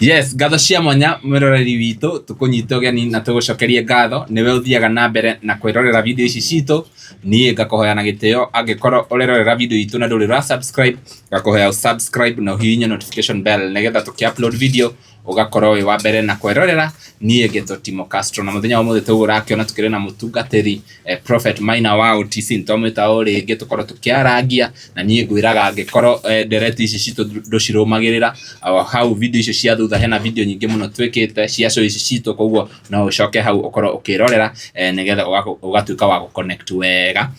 Yes, ngatho cia mwanya mwĩroreri witũ, tũkũnyite ũgeni na tũgũcokerie ngatho nĩwe ũthiaga na mbere na kwĩrorera video ici citũ. Niĩ ngakũhoya na gĩtĩo, angĩkorwo ũrerorera video itũ na ndũrĩ ũra subscribe, ngakũhoya ũ subscribe na ũhihinye notification bell nĩgetha tũkĩ upload video ũgakorwo wĩ wa mbere na kwĩrorera. Niĩ ngetwo Timo Castro na mũthenya wa ũmũthĩ tũguo ũrakĩona tũkĩrĩ na mũtungatĩri Prophet Maina wa OTC, nĩtwamwĩta o rĩngĩ tũkorwo tũkĩarangia, na niĩ ngwĩraga angĩkorwo ndereti ici citũ ndũcirũmagĩrĩra, o hau video icio cia thutha hena video nyingĩ mũno twĩkĩte cia show ici citũ, koguo no ũcoke hau ũkorwo ũkĩrorera nĩgetha ũgatuĩka wa gũ connect wega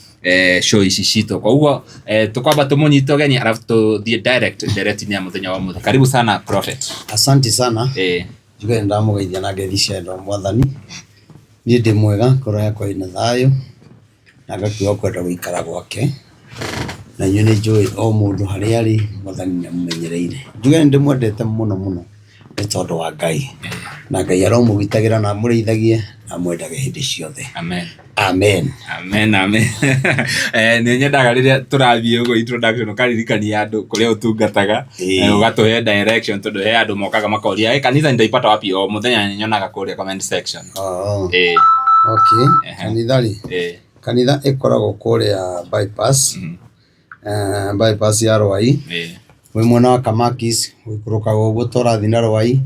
show ici citũ. Koguo tũkwamba tũmũnyite ũgeni arabu tũthiĩ direct ndereti-inĩ ya mũthenya wa ũmũthĩ. Karibu sana Prophet. Asante sana. Njuge nĩndamũgeithia na ngeithi cia wendo wa Mwathani. Niĩ ndĩ mwega, ngoro yakwa ĩna thayũ, na ngakiuga kwenda gũikara gwake. Na inyuĩ nĩ njũĩ o mũndũ harĩa arĩ, Mwathani nĩ amũmenyereire. Njuge nĩ ndĩmwendete mũno mũno nĩ tondũ wa Ngai. Na Ngai aromũgitagĩra na amũrĩithagie na amwendage hĩndĩ ciothe. Amen. Amen. Amen, amen. Nĩ nyendaga rĩrĩa tũrathiĩ ũguo introduction ũkaririkania andũ kũrĩa ũtungataga, ũgatũhe direction tondũ he andũ mokaga makoria, "Eh, kanitha nitaipata wapi?" O mũthenya nyonaga kũrĩa comment section. Oh. Okay. Kanitha rĩ, kanitha ĩkoragwo kũrĩa bypass, bypass ya Rwai, wĩ mwena wa Kamakis, ũikũrũkaga ũguo ta ũrathiĩ na Rwai,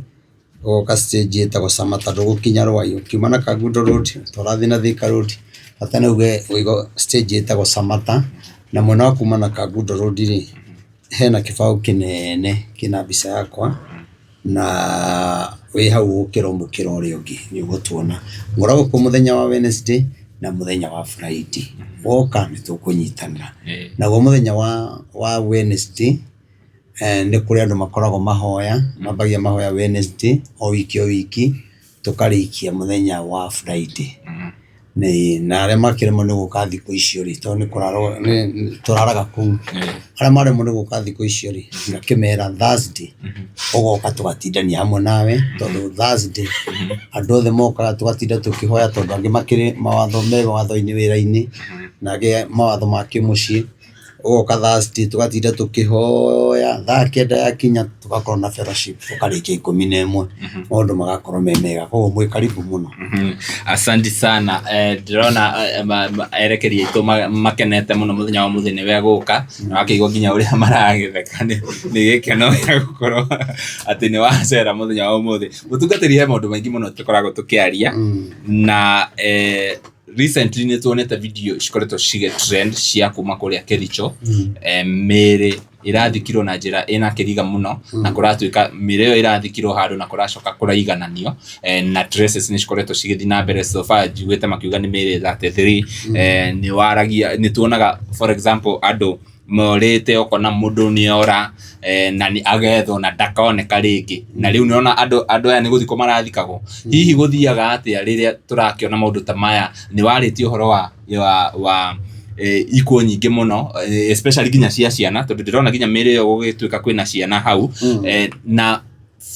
ũgoka stage ĩtagwo Samata ndũgũkinya Rwai, ũkiuma na Kangundo Road ta ũrathiĩ na Thika Road, bata nĩ uge wĩ stage ĩtagwo Samata, na mwena wa kuma na Kangundo Road rĩ, hena kĩbaũ kĩnene kĩna mbica yakwa, na wĩ hau ũkĩra mũkĩra ũrĩa ũngĩ nĩ ũgũtuona. Ngoragwo kuo mũthenya wa Wednesday na mũthenya wa Friday, woka nĩ tũkũnyitanĩra. Naguo mũthenya wa Wednesday nĩ kũrĩ andũ makoragwo mahoya, mambagia mahoya Wednesday o wiki o wiki, tũkarĩkia mũthenya wa Friday. Na arĩa makĩremwo nĩ gũka thikũ icio rĩ, tondũ nĩ kũrarwo tũraraga kũu, arĩa maremwo nĩ gũka thikũ icio rĩ, ngakĩmera Thursday ũgoka tũgatindania hamwe nawe, tondũ Thursday andũ othe mokaga tũgatinda tũkĩhoya, tondũ angĩ makĩrĩ mawatho me mawatho-inĩ wĩra-inĩ, na angĩ mawatho ma kĩmũciĩ. Ũgoka Thursday tũgatinda tũkĩhoya, thaa kenda yakinya tũgakorwo na fellowship tũkarĩkia 11, maũndũ magakorwo me mega, koguo mwĩ karibu mũno. Asante sana. Ndĩrona erekeri aitũ makenete mũno mũthenya wa ũmũthĩ nĩwe gũka, na wakĩigua nginya ũrĩa maragĩtheka nĩ gĩkeno gĩa gũkorwo atĩ nĩ wacera mũthenya wa ũmũthĩ. Mũtungatĩri, he maũndũ maingĩ mũno tũkoragwo tũkĩaria na recently nĩ tuonete video cikoretwo cigĩ trend cia kuma kũrĩa Kericho, mĩĩrĩ ĩrathikirwo na njĩra ĩna kĩriga mũno, na kũratuĩka mĩĩrĩ ĩyo ĩrathikirwo handũ na kũracoka kũraigananio, na traces nĩ cikoretwo cigĩthiĩ na mbere. So far njiguĩte makiuga nĩ mĩĩrĩ 33. Nĩ waragia, nĩ tuonaga for example andũ morĩte, ũkona mũndũ nĩ ora na nĩ agethwo na ndakoneka rĩngĩ, na rĩu nĩona andũ aya nĩ gũthikwo marathikagwo. Hihi gũthiaga atĩa rĩrĩa tũrakĩona maũndũ ta maya? Nĩ warĩtie ũhoro wa ikuũ nyingĩ mũno, especially nginya cia ciana, tondũ ndĩrona nginya mĩĩrĩ ĩyo gũgĩtuĩka kwĩna ciana hau, na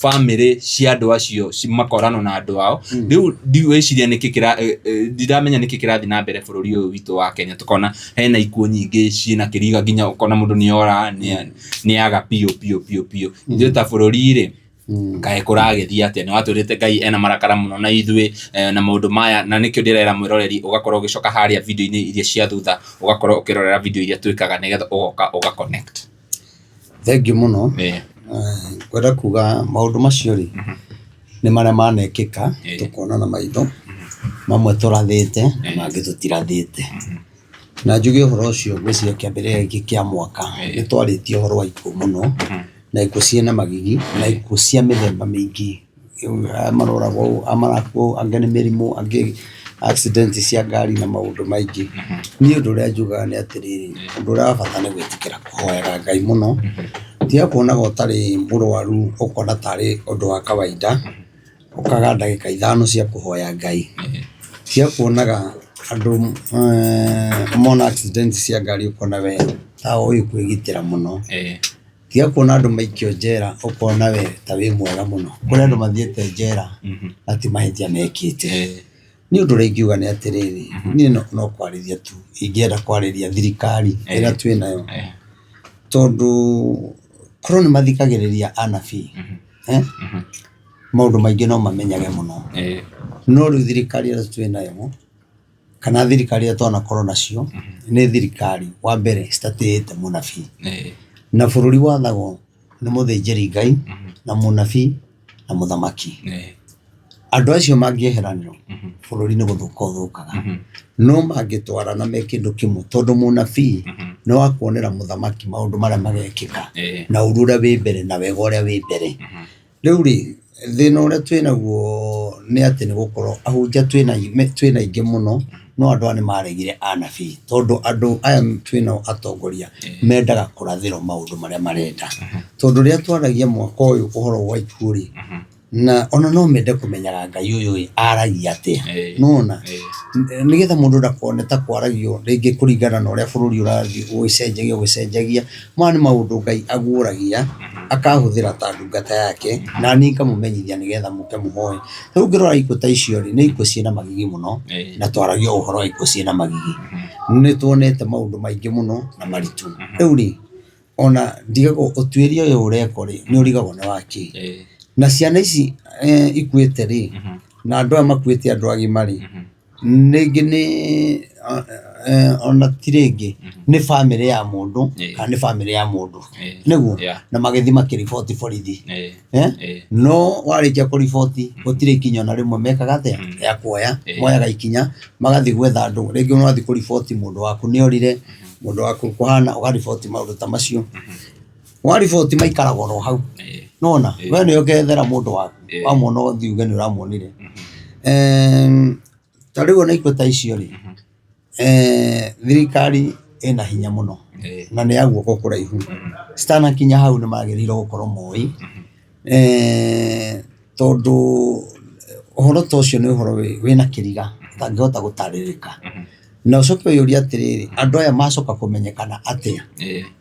bamĩrĩ cia andũ acio makoranwo na andũ ao. Rĩu ndigwĩciria nĩkĩ kĩra ndiramenya nĩkĩ kĩrathiĩ na mbere bũrũri ũyũ witũ wa Kenya, tũkona hena ikuũ nyingĩ ciĩna kĩriga, nginya ũkona mũndũ nĩ ora, nĩ aga biũ biũ biũ biũ. Ithuĩ ta bũrũri rĩ, kaĩ kũragĩthiĩ atĩa? Nĩ watwĩrĩte Ngai ena marakara mũno na ithuĩ na maũndũ maya, na nĩkĩo ndĩrera mwĩroreri ũgakorwo ũgĩcoka harĩa video-inĩ iria cia thutha, ũgakorwo ũkĩrorera video iria twĩkaga nĩgetha ũgoka ũga connect. Thengiũ mũno. Ngwenda kuga maũndũ macio rĩ, nĩ marĩa manekĩka tũkona na maitho, mamwe tũrathĩte na mangĩ tũtirathĩte. Na njuge ũhoro ũcio ngwĩciria kĩambĩrĩria gĩkĩ kĩa mwaka nĩ twarĩtie ũhoro wa ikuũ mũno, na ikuũ ciĩna magigi, na ikuũ cia mĩthemba mĩingĩ. Aya maroragwo ũũ, aya marakua ũũ, angĩ nĩ mĩrimũ, angĩ accident cia ngari na maũndũ maingĩ. Niĩ ũndũ ũrĩa njugaga nĩ atĩrĩrĩ, ũndũ ũrĩa wa bata nĩ gwĩtĩkĩra kũhoyaga Ngai mũno, tiga kuonaga ũtarĩ mũrwaru ũkona tarĩ ũndũ wa kawaida, ũkaga ndagĩka 5 cia kũhoya Ngai. Tiga kuonaga andũ mona accident cia ngari ũkona we ta ũĩ kwĩgitĩra mũno. Tiga kuona andũ maikio njera ũkona we ta wĩ mwega mũno. Kũrĩ andũ mathiĩte njera na ti mahĩtia mekĩte. Niĩ ũndũ ũrĩa ingiuga nĩ atĩrĩrĩ, niĩ no kwarĩria tu ingĩenda kwarĩria thirikari ĩrĩa twĩ nayo, tondũ korwo nĩ mathikagĩrĩria anabii, Maũndũ maingĩ no mamenyage mũno. No rĩu thirikari ĩrĩa twĩ nayo kana thirikari ĩrĩa twanakorwo nacio nĩ thirikari wa mbere citatĩĩte mũnabii. Na bũrũri wathagwo nĩ mũthĩnjĩri Ngai na mũnabii na mũthamaki. Andũ acio mangĩeheranio bũrũri nĩ gũthũka ũthũkaga. No mangĩtwarana me kĩndũ kĩmwe tondũ mũnabii nĩ wa kuonera mũthamaki maũndũ marĩa magekĩka na ũru ũrĩa wĩ mbere na wega ũrĩa wĩ mbere. Rĩu rĩ, thĩna ũrĩa twĩ naguo nĩ atĩ nĩ gũkorwo ahunjia twĩna aingĩ mũno, no andũ aya nĩ maregire anabii, tondũ andũ aya twĩnao atongoria mendaga kũrathĩrwo maũndũ marĩa marenda. Tondũ rĩrĩa twaragia mwaka ũyũ ũhoro wa ikuũ rĩ, na ona no mende kũmenyaga Ngai ũyũ ĩ aragia atĩa, nĩwona? Nĩgetha mũndũ ndakone ta kwaragio rĩngĩ kũringana na ũrĩa bũrũri ũrathiĩ ũgĩcenjagia ũgĩcenjagia, maya nĩ maũndũ Ngai aguũragia akahũthĩra ta ndungata yake na niĩ ngamũmenyithia nĩgetha mũke mũhoe. Rĩu ũngĩrora ikuũ ta icio rĩ, nĩ ikuũ ciĩna magigi mũno na twaragia ũhoro wa ikuũ ciĩna magigi. Nĩ tuonete maũndũ maingĩ mũno na maritũ. Rĩu rĩ, ona ndigagwo ũtuĩria ũyũ ũrekwo rĩ, nĩ ũrigagwo nĩ wakĩ. Na ciana ici ikuĩte rĩ, na andũ aya makuĩte andũ agima rĩ, rĩngĩ nĩ ona ti rĩngĩ, nĩ bamĩrĩ ya mũndũ kana nĩ bamĩrĩ ya mũndũ, nĩguo? Na magĩthiĩ makĩriboti borithi, no warĩkia kũriboti gũtirĩ ikinya ona rĩmwe mekaga atĩa, rĩa kuoya, moyaga ikinya magathiĩ gwetha andũ, rĩngĩ nĩ wathiĩ kũriboti mũndũ waku nĩ orire, mũndũ waku kũhana ũgariboti maũndũ ta macio, wariboti maikaraga oro hau, nĩwona? We nĩwe ũkethera mũndũ waku, wamwona ũthiĩ uge nĩ ũramuonire. Ta rĩu ona ikuũ ta icio rĩ, thirikari ĩna hinya mũno na nĩ ya guoko kũraihu, citanakinya hau nĩ magĩrĩirwo gũkorwo moĩ, tondũ ũhoro ta ũcio nĩ ũhoro wĩna kĩriga ũtangĩhota gũtarĩrĩka. Na ũcoke wĩyũrie atĩrĩrĩ, andũ aya macoka kũmenyekana atĩa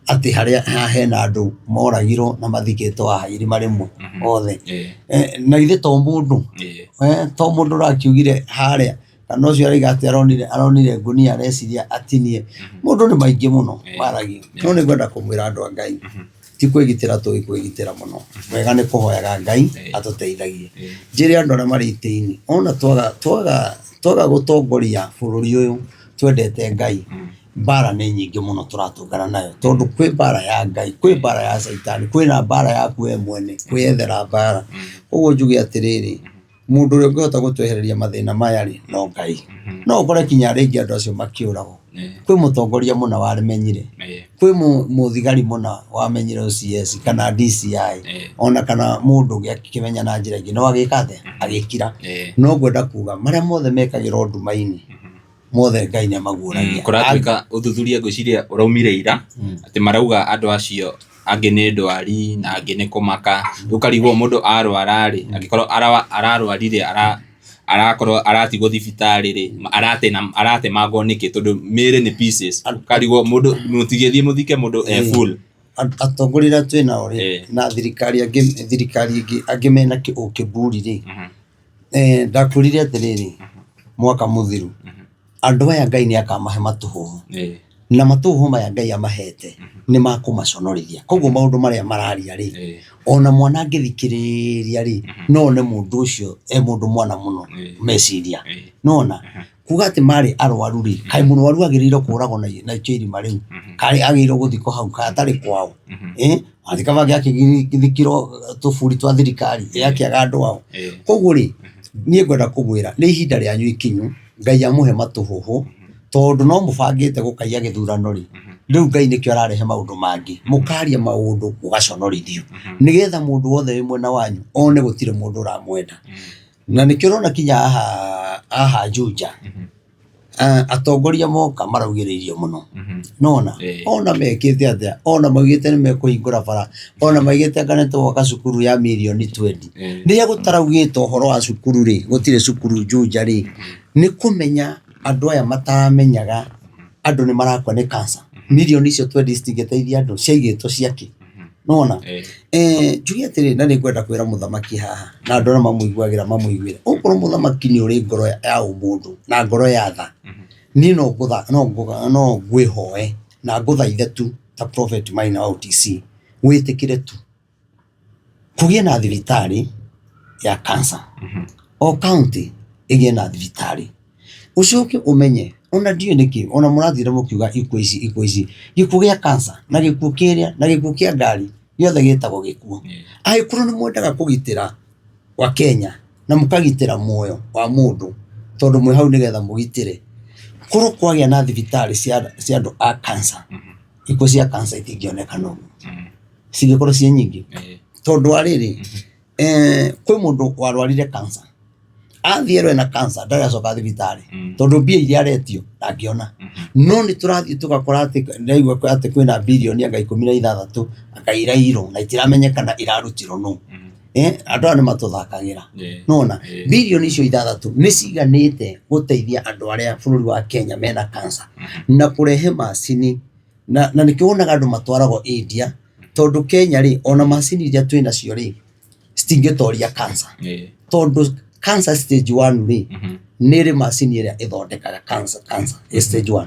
atĩ harĩa haha hena andũ moragirwo na mathikĩtwo haha irima rĩmwe othe? Na githĩ to mũndũ, to mũndũ ũrakiugire harĩa kana ũcio arauga atĩ aronire aronire ngũnia areciria atinie. Mũndũ nĩ maingĩ mũno maragia. No nĩ ngwenda kũmwĩra andũ a Ngai, ti kwĩgitĩra tũĩ kwĩgitĩra mũno. Wega nĩ kũhoyaga Ngai atũteithagie. Njĩre andũ arĩa marĩ itĩ-inĩ, ona twaga twaga twaga gũtongoria bũrũri ũyũ twendete Ngai, mbara nĩ nyingĩ mũno tũratũngana nayo. Tondũ kwĩ mbara ya Ngai, kwĩ mbara ya caitani, kwĩna mbara yaku we mwene, kwĩyethera mbara. Ũguo njuge atĩrĩrĩ, mũndũ ũrĩa ũngĩhota gũtwehereria mathĩna maya rĩ, no Ngai. No ũkore kinya rĩngĩ andũ acio makĩũragwo, kwĩ mũtongoria mũna wamenyire, kwĩ mũthigari mũna wamenyire OCS kana DCI, ona kana mũndũ ũngĩ akĩmenya na njĩra ĩngĩ, no agĩka atĩa? Agĩkira. No ngwenda kuga marĩa mothe mekagĩrwo nduma-inĩ, mothe Ngai nĩ amaguũragia. Kũratuĩka ũthuthuria ngwĩciria ũraumire ira, atĩ marauga andũ acio angĩ nĩ ndwari na angĩ nĩ kũmaka, rĩu ũkarigwo mũndũ arwara rĩ, angĩkorwo ararwarire arakorwo aratigwo thibitarĩ rĩ, aratemangwo nĩkĩ tondũ mĩĩrĩ nĩ pieces, ũkarigwo mũndũ mũtingĩthiĩ mũthike mũndũ e full. Atongoria arĩa twĩ nao rĩ, na thirikari angĩ thirikari ĩngĩ angĩ mena ũkĩburi rĩ, ndakwĩrire atĩrĩrĩ, mwaka mũthiru, andũ aya Ngai nĩ akamahe matũhũhũ, na matũhũhũ maya Ngai amahete nĩ makũmaconorithia. Koguo maũndũ marĩa mararia rĩ, ona mwana angĩthikĩrĩria rĩ, no one mũndũ ũcio e mũndũ mwana mũno meciria. Nĩwona? Kuga atĩ marĩ arwaru rĩ, kaĩ mũrwaru agĩrĩirwo kũragwo na ikio irima rĩu? Kaĩ agĩrĩirwo gũthikwo hau kaĩ atarĩ kwao? Atĩ kaba angĩakĩthikirwo tũburi twa thirikari ĩ akĩaga andũ ao. Koguo rĩ, niĩ ngwenda kũmwĩra nĩ ihinda rĩanyu ikinyu, Ngai amũhe matũhũhũ, tondũ no mũbangĩte gũkaiya gĩthurano rĩ, rĩu Ngai nĩkĩo ararehe maũndũ mangĩ, mũkaria maũndũ mũgaconorithio, nĩgetha mũndũ wothe wĩ mwena wanyu one gũtirĩ mũndũ ũramwenda. Na nĩkĩo ũrona kinya haha haha Juja, atongoria moka maraugĩrĩirio mũno. Nĩwona? Ona mekĩte atĩa, ona maugĩte nĩ mekũhingũra bara, ona maugĩte anga nĩ tũgwaka cukuru ya mirioni twendi. Rĩrĩa gũtaraugĩtwo ũhoro wa cukuru rĩ, gũtirĩ cukuru Juja rĩ, nĩ kũmenya andũ aya mataramenyaga andũ nĩ marakua nĩ cancer. Mirioni icio twendi citingĩteithia andũ, ciaigĩtwo ciakĩ? Nĩwona? Njuge atĩrĩrĩ na nĩ ngwenda kwĩra mũthamaki haha na andũ arĩa mamũiguagĩra mamũiguĩre, okorwo mũthamaki nĩ ũrĩ ngoro ya ũmũndũ na ngoro ya tha, niĩ no ngwĩhoe na ngũthaithe tu ta Prophet Maina wa OTC, wĩtĩkĩre tu kũgĩe na thibitarĩ. ya cancer o county ĩgĩe na thibitarĩ ũcoke ũmenye ona ndiũĩ nĩkĩ ona mũrathire mũkiuga ikuũ ici ikuũ ici gĩkuũ gĩa cancer na gĩkuũ kĩrĩa na gĩkuũ kĩa ngari gĩothe gĩtagwo gĩkuũ angĩkorwo nĩ mwendaga kũgitĩra wa Kenya na mũkagitĩra muoyo wa mũndũ tondũ mwĩ hau nĩgetha mũgitĩre korwo kwagĩa na thibitarĩ cia cia andũ a cancer ikuũ cia cancer itingĩonekana ũguo cingĩkorwo ciĩ nyingĩ tondũ wa rĩrĩ eh, kwĩ mũndũ warwarire cancer athiĩ erwo ena cancer ndarĩ acoka thibitarĩ tondũ mbia iria aretio ndangĩona no nĩ tũrathiĩ tũgakora atĩ ndaigua atĩ kwĩna birioni anga 16 anga irairwo na itiramenyekana irarutirwo nũ eh, andũ aya nĩ matũthakagĩra nona birioni icio ithathatũ nĩ ciganĩte gũteithia andũ arĩa bũrũri wa Kenya mena cancer na kũrehe macini na, na nĩkĩo wonaga andũ matwaragwo India tondũ Kenya rĩ ona macini iria twĩ nacio rĩ citingĩtoria cancer tondũ cancer stage 1 rĩ nĩ ĩrĩ macini ĩrĩa ĩthondekaga cancer cancer ĩ stage 1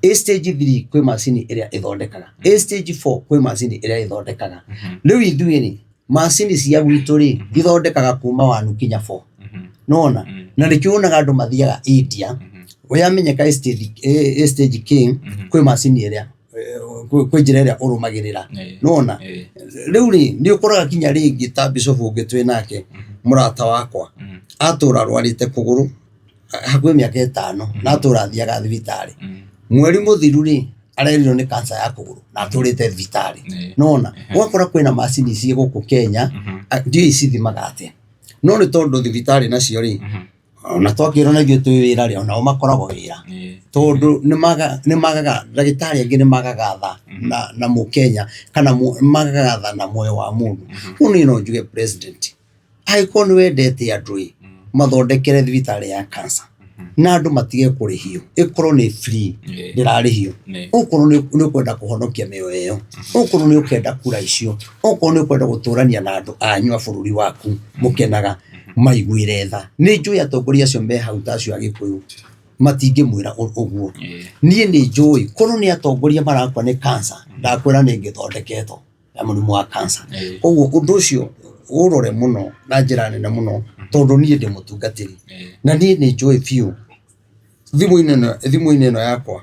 ĩ stage 3 kwĩ macini ĩrĩa ĩthondekaga ĩ stage 4 kwĩ macini ĩrĩa ĩthondekaga rĩu ithuĩ rĩ macini cia gwitũ rĩ ithondekaga kuma 1 kinya 4 nona na nĩkĩo wonaga andũ mathiaga India yamenyeka ĩ stage ĩ stage king kwĩ macini ĩrĩa kwĩ kwĩ njĩra ĩrĩa ũrũmagĩrĩra nona rĩu rĩ nĩ ũkoraga kinya rĩngĩ ta bishop ũngĩ twĩ nake mũrata wakwa atũra arwarĩte kũgũrũ hakuhĩ mĩaka ĩtano na atũra athiaga thibitarĩ mweri mũthiru rĩ arerirwo nĩ cancer ya kũgũrũ na atũrĩte thibitarĩ nona ũgakora kwĩna macini ciĩ gũkũ Kenya ndiũĩ cithimaga atĩa no nĩ tondũ thibitarĩ nacio rĩ ona twakĩrwo na ithuĩ twĩ wĩra rĩ onao makoragwo wĩra tondũ nĩ magaga ndagĩtarĩ angĩ nĩ magaga tha na, na mũkenya kana magaga tha na muoyo wa mũndũ rĩu niĩ no njuge president angĩkorwo nĩ wendete andũ ĩ mathondekere thibitarĩ ya cancer na andũ matige kũrĩhio ĩkorwo nĩ free ndĩrarĩhio okorwo nĩ nĩ ũkwenda kũhonokia mĩoyo ĩyo okorwo nĩ ũkenda kura icio okorwo nĩ ũkwenda gũtũrania na andũ anyu a bũrũri waku mũkenaga maiguĩre tha nĩ njũĩ atongoria acio me hau ta acio a Gĩkũyũ matingĩmwĩra ũguo niĩ nĩ njũĩ korwo nĩ atongoria marakua nĩ cancer ndakwĩra nĩ ngĩthondeketwo ya mũrimũ wa cancer koguo ũndũ ũcio ũrore mũno na njĩra nene mũno tondũ niĩ ndĩ mũtungatĩri na niĩ nĩ njũĩ biũ thimũ-inĩ ĩno yakwa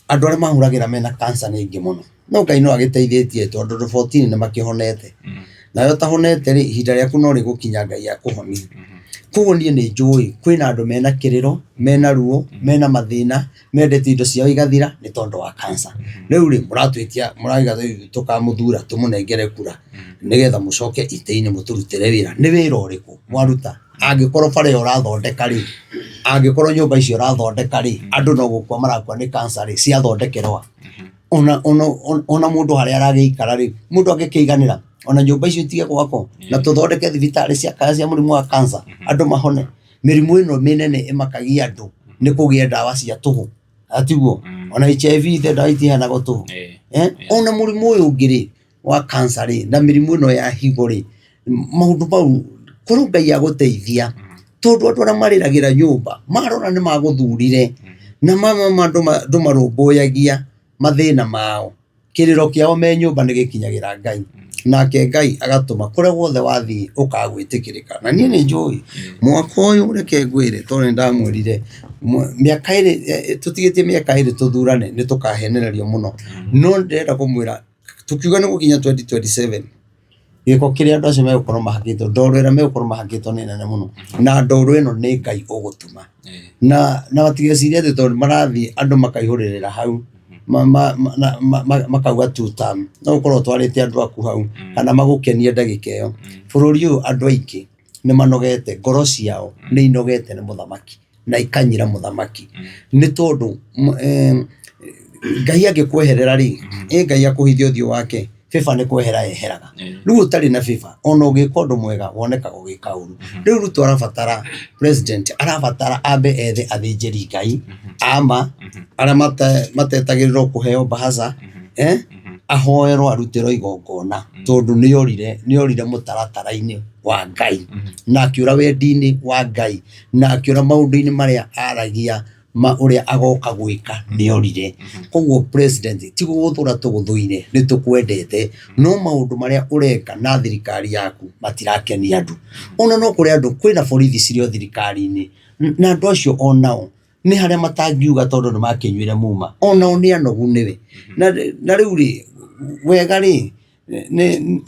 andũ arĩa mahũragĩra mena cancer nĩ aingĩ mũno no Ngai no agĩteithĩtie tondũ andũ 14 nĩ makĩhonete nawe ũtahonete rĩ ihinda rĩaku no rĩgũkinya Ngai akũhonie koguo niĩ nĩ njũĩ kwĩna andũ mena kĩrĩro mena ruo mena mathĩna mendete indo ciao igathira nĩ tondũ wa cancer rĩu rĩ mũratwĩtia mũrauga rĩu tũkamũthura tũmũnengere kura nĩgetha mũcoke itĩ-inĩ mũtũrutĩre wĩra nĩ wĩra ũrĩkũ mwaruta angĩkorwo bara ĩyo ũrathondeka rĩ angĩkorwo nyũmba icio ũrathondeka rĩ andũ no gũkua marakua nĩ cancer rĩ ciathondekerwo a ona ona ona mũndũ harĩa aragĩikara rĩ mũndũ angĩkĩiganĩra ona nyũmba icio itige gwakwo na tũthondeke thibitarĩ cia cia mũrimũ wa cancer andũ mahone mĩrimũ ĩno mĩnene ĩmakagia andũ nĩ kũgĩa ndawa cia tũhũ atiguo ona HIV ithe ndawa itiheanagwo tũhũ eh? Ona mũrimũ ũyũ ũngĩ rĩ wa cancer rĩ na mĩrimũ ĩno ya higo rĩ maũndũ mau korwo Ngai agũteithia tondũ andũ arĩa marĩragĩra nyũmba marora nĩ magũthurire na mama ndũmarũmbũyagia mathĩna mao kĩrĩro kĩao me nyũmba nĩ gĩkinyagĩra Ngai nake Ngai agatũma kũrĩa guothe wathiĩ ũkagwĩtĩkĩrĩka na niĩ nĩ njũĩ mwaka ũyũ reke ngwĩre tondũ nĩ ndamwĩrire mĩaka ĩrĩ tũtigĩtie mĩaka ĩrĩ tũthurane nĩ tũkahenererio mũno no ndĩrenda kũmwĩra tũkiuga nĩ gũkinya 2027 gĩko kĩrĩa andũ acio megũkorwo mahakĩtwo ndoro ĩrĩa megũkorwo mahakĩtwo nĩ nene mũno na ndoro ĩno nĩ Ngai ũgũtũma na na matigecirie atĩ tondũ marathiĩ andũ makaihũrĩrĩra hau makauga two term no ũkorwo ũtwarĩte andũ aku hau kana magũkenie ndagĩka ĩyo bũrũri ũyũ andũ aingĩ nĩ manogete ngoro ciao nĩ inogete nĩ mũthamaki na ikanyira mũthamaki nĩ tondũ Ngai angĩkweherera rĩ ĩ Ngai akũhithe ũthiũ wake favor nĩ kwehera eheraga rĩu ũtarĩ na favor ona ũgĩka ũndũ mwega wonekaga ũgĩka ũru rĩu Ruto arabatara president arabatara ambe ethe athĩnjĩri Ngai ama arĩa matetagĩrĩrwo kũheo mbahaca eh ahoerwo arutĩrwo igongona tondũ nĩorire nĩorire mũtaratara-inĩ wa Ngai na akĩũra wendi-inĩ wa Ngai na akĩũra maũndũ-inĩ marĩa aragia. ma ũrĩa agoka gwĩka nĩ orire. Koguo president ti gũgũthũra tũgũthũire, nĩ tũkwendete, no maũndũ marĩa ũreka na thirikari yaku matirakenia andũ. Ona no kũrĩ andũ, kwĩna borithi cirĩ o thirikari-inĩ, na andũ acio onao nĩ harĩa matangiuga tondũ nĩ makĩnyuire muma, onao nĩ anogu nĩwe. Na rĩu rĩ, wega rĩ,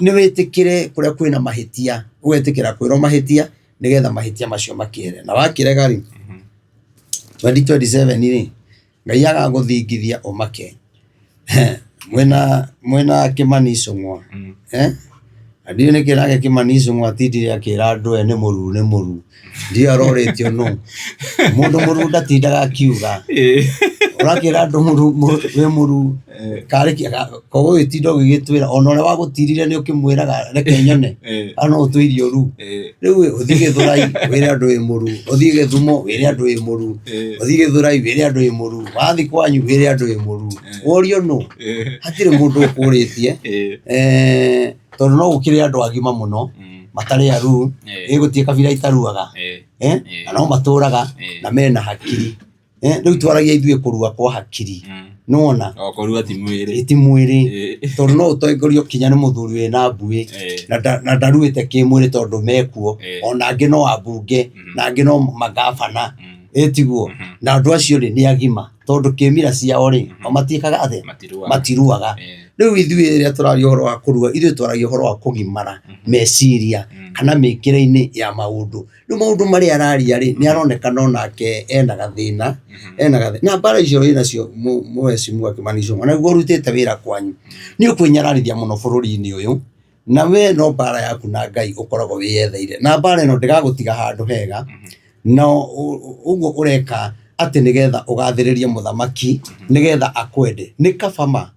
nĩ wĩtĩkĩre kũrĩa kwĩna mahĩtia, ũgetĩkĩra kwĩrwo mahĩtia nĩgetha mahĩtia macio makĩere. Na wakĩrega rĩ, 2027 rĩ, Ngai agagũthingithia ũmake. Mwĩna mwĩna Kĩmani Icũng'wa eh? Na ndiũĩ nĩkĩ nake Kĩmani Icũng'wa atindire akĩra andũ aya nĩ mũruu nĩ mũruu. Ndiũĩ arorĩtio nũ. Mũndũ mũruu ndatindaga akiuga. Ũrakĩra andũ wĩ mũruu karĩ koguo ũgĩtinda ũgĩgĩtwĩra ona ũrĩa wagũtirire nĩ ũkĩmwĩraga reke nyone ano ũtũirie ũruu. Rĩu ũthiĩ Gĩthũrai wĩre andũ wĩ mũruu, ũthiĩ Gĩthumo wĩre andũ wĩ mũruu, ũthiĩ Gĩthũrai wĩre andũ wĩ mũruu, wathiĩ kwanyu wĩre andũ wĩ mũruu. Worio nũ? Hatirĩ mũndũ ũkũrĩtie tondũ no gũkĩrĩ andũ agima mũno matarĩ aruu, ĩ gũtirĩ kabira itaruaga na no matũraga na mena hakiri. Rĩu twaragia ithuĩ kũrua kwa hakiri nĩwona? O kũrua ti mwĩrĩ. Ti mwĩrĩ tondũ no ũtongorio kinya nĩ mũthuri wĩna mbuĩ na ndaruĩte kĩmwĩrĩ tondũ mekuo ona angĩ no ambunge na angĩ no mangabana ĩ tiguo? Na andũ acio rĩ nĩ agima tondũ kĩmira ciao rĩ o matiĩkaga atĩa? Matiruaga. Rĩu ithuĩ rĩrĩa tũraria ũhoro wa kũrua ithuĩ twaragia ũhoro wa kũgimara meciria kana mĩkĩre-inĩ ya maũndũ. Rĩu maũndũ marĩa araria rĩ, nĩ aronekana onake ena gathĩna, ena gathĩna. Na mbara icio wĩnacio mũheshimiwa Kĩmani Ichung'wa, na nĩguo ũrutĩte wĩra kwanyu, nĩ ũkwĩnyararithia mũno bũrũri-inĩ ũyũ, na we no mbara yaku na Ngai ũkoragwo wĩyetheire. Na mbara ĩno ndĩgagũtiga handũ hega, na ũguo ũreka atĩ nĩgetha ũgathĩrĩrie mũthamaki, nĩgetha akwende. Nĩ kaba ma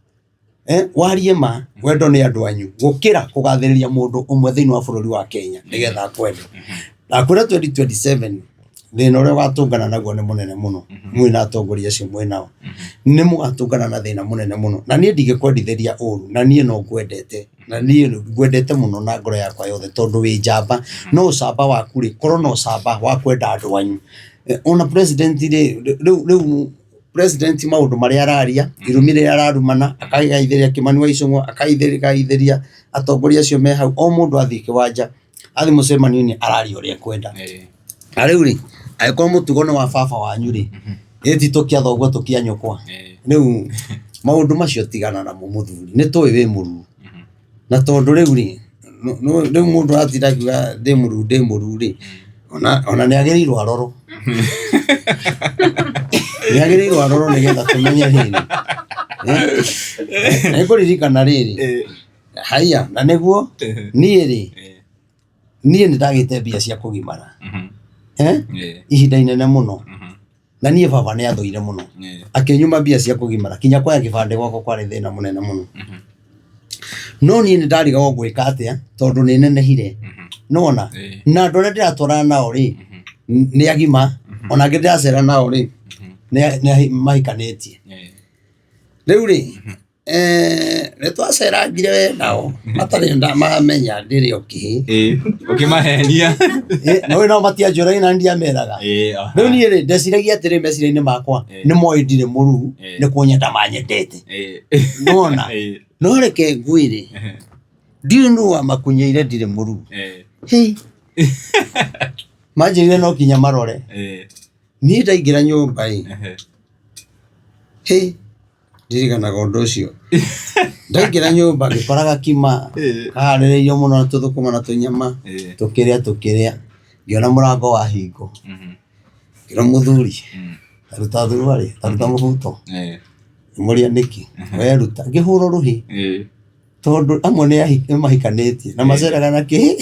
warie ma wendo nĩ andũ anyu gũkĩra kũgathĩrĩria mũndũ ũmwe thĩinĩ wa bũrũri wa Kenya nĩgetha akwende. Ndakwĩra 2027 thĩna ũrĩa ũgatũngana naguo nĩ mũnene mũno mwĩ na atongoria acio mwĩ nao nĩ mũgatũngana na thĩna mũnene mũno na niĩ ndingĩkwendithĩria ũru na niĩ no ngwendete na niĩ ngwendete mũno na ngoro yakwa yothe tondũ wĩ njamba no ũcamba waku rĩ korwo na ũcamba wa kwenda andũ anyu. Ona president rĩ rĩu rĩu president maũndũ marĩa araria irumi rĩrĩa ararumana akagaithĩria Kĩmani wa Icũng'wa akagaithĩria atongoria acio me hau o mũndũ athiĩ kĩwanja athiĩ mũcemanio-inĩ araria ũrĩa ekwenda. Na rĩu rĩ angĩkorwo mũtugo nĩ wa baba wanyu rĩ ĩ ti tũkĩa thoguo tũkĩa nyũkwa. Rĩu maũndũ macio tigana namo mũthuri nĩ tũĩ wĩ mũruu na tondũ rĩu rĩ rĩu mũndũ aratinda akiuga ndĩ mũruu ndĩ mũruu rĩ ona nĩ agĩrĩirwo arorwo nĩ agĩrĩirwo arorwo nĩgetha tũmenye rĩrĩ nĩ ngũririkana rĩrĩ haiya na nĩguo niĩ rĩ niĩ nĩ ndagĩte mbia cia kũgimara ihinda inene mũno na niĩ baba nĩ athũire mũno akĩnyuma mbia cia kũgimara kinya kuoya kĩbandĩ gwakwa kwarĩ thĩna mũnene mũno no niĩ nĩ ndarigagwo ngwĩka atĩa tondũ nĩ nenehire nona na andũ arĩa ndĩratwarana nao rĩ nĩ agima ona angĩ ndĩracera nao rĩ nĩ mahikanĩtie rĩu rĩ nĩ twacerangire we nao matarĩ mamenya ndĩrĩ o kĩhĩ. Ũkĩmahenia. No nao matianjũragia na ndiameraga. Rĩu niĩ rĩ ndeciragia atĩrĩ meciria-inĩ makwa nĩ moĩ ndirĩ mũruu nĩ kũnyenda manyendete. Nĩwona? No reke ngwĩre ndiũĩ nũ wamakunyeire ndirĩ mũruu. Hĩ! Manjĩrire no nginya marore. Niĩ ndaingĩra nyũmba ĩ, hĩ! Ndirikanaga ũndũ ũcio. Ndaingĩra nyũmba ngĩkora gakima kaharĩrĩirio mũno na tũthũkũma na tũnyama, tũkĩrĩa tũkĩrĩa, ngĩona mũrango wahingwo. Ngĩra mũthuri, ta ruta thuruarĩ, ta ruta mũbuto. Ngĩmũria nĩkĩ, weruta. Ngĩhũrwo rũhĩ tondũ amwe nĩ mahikanĩtie na maceraga na kĩhĩ.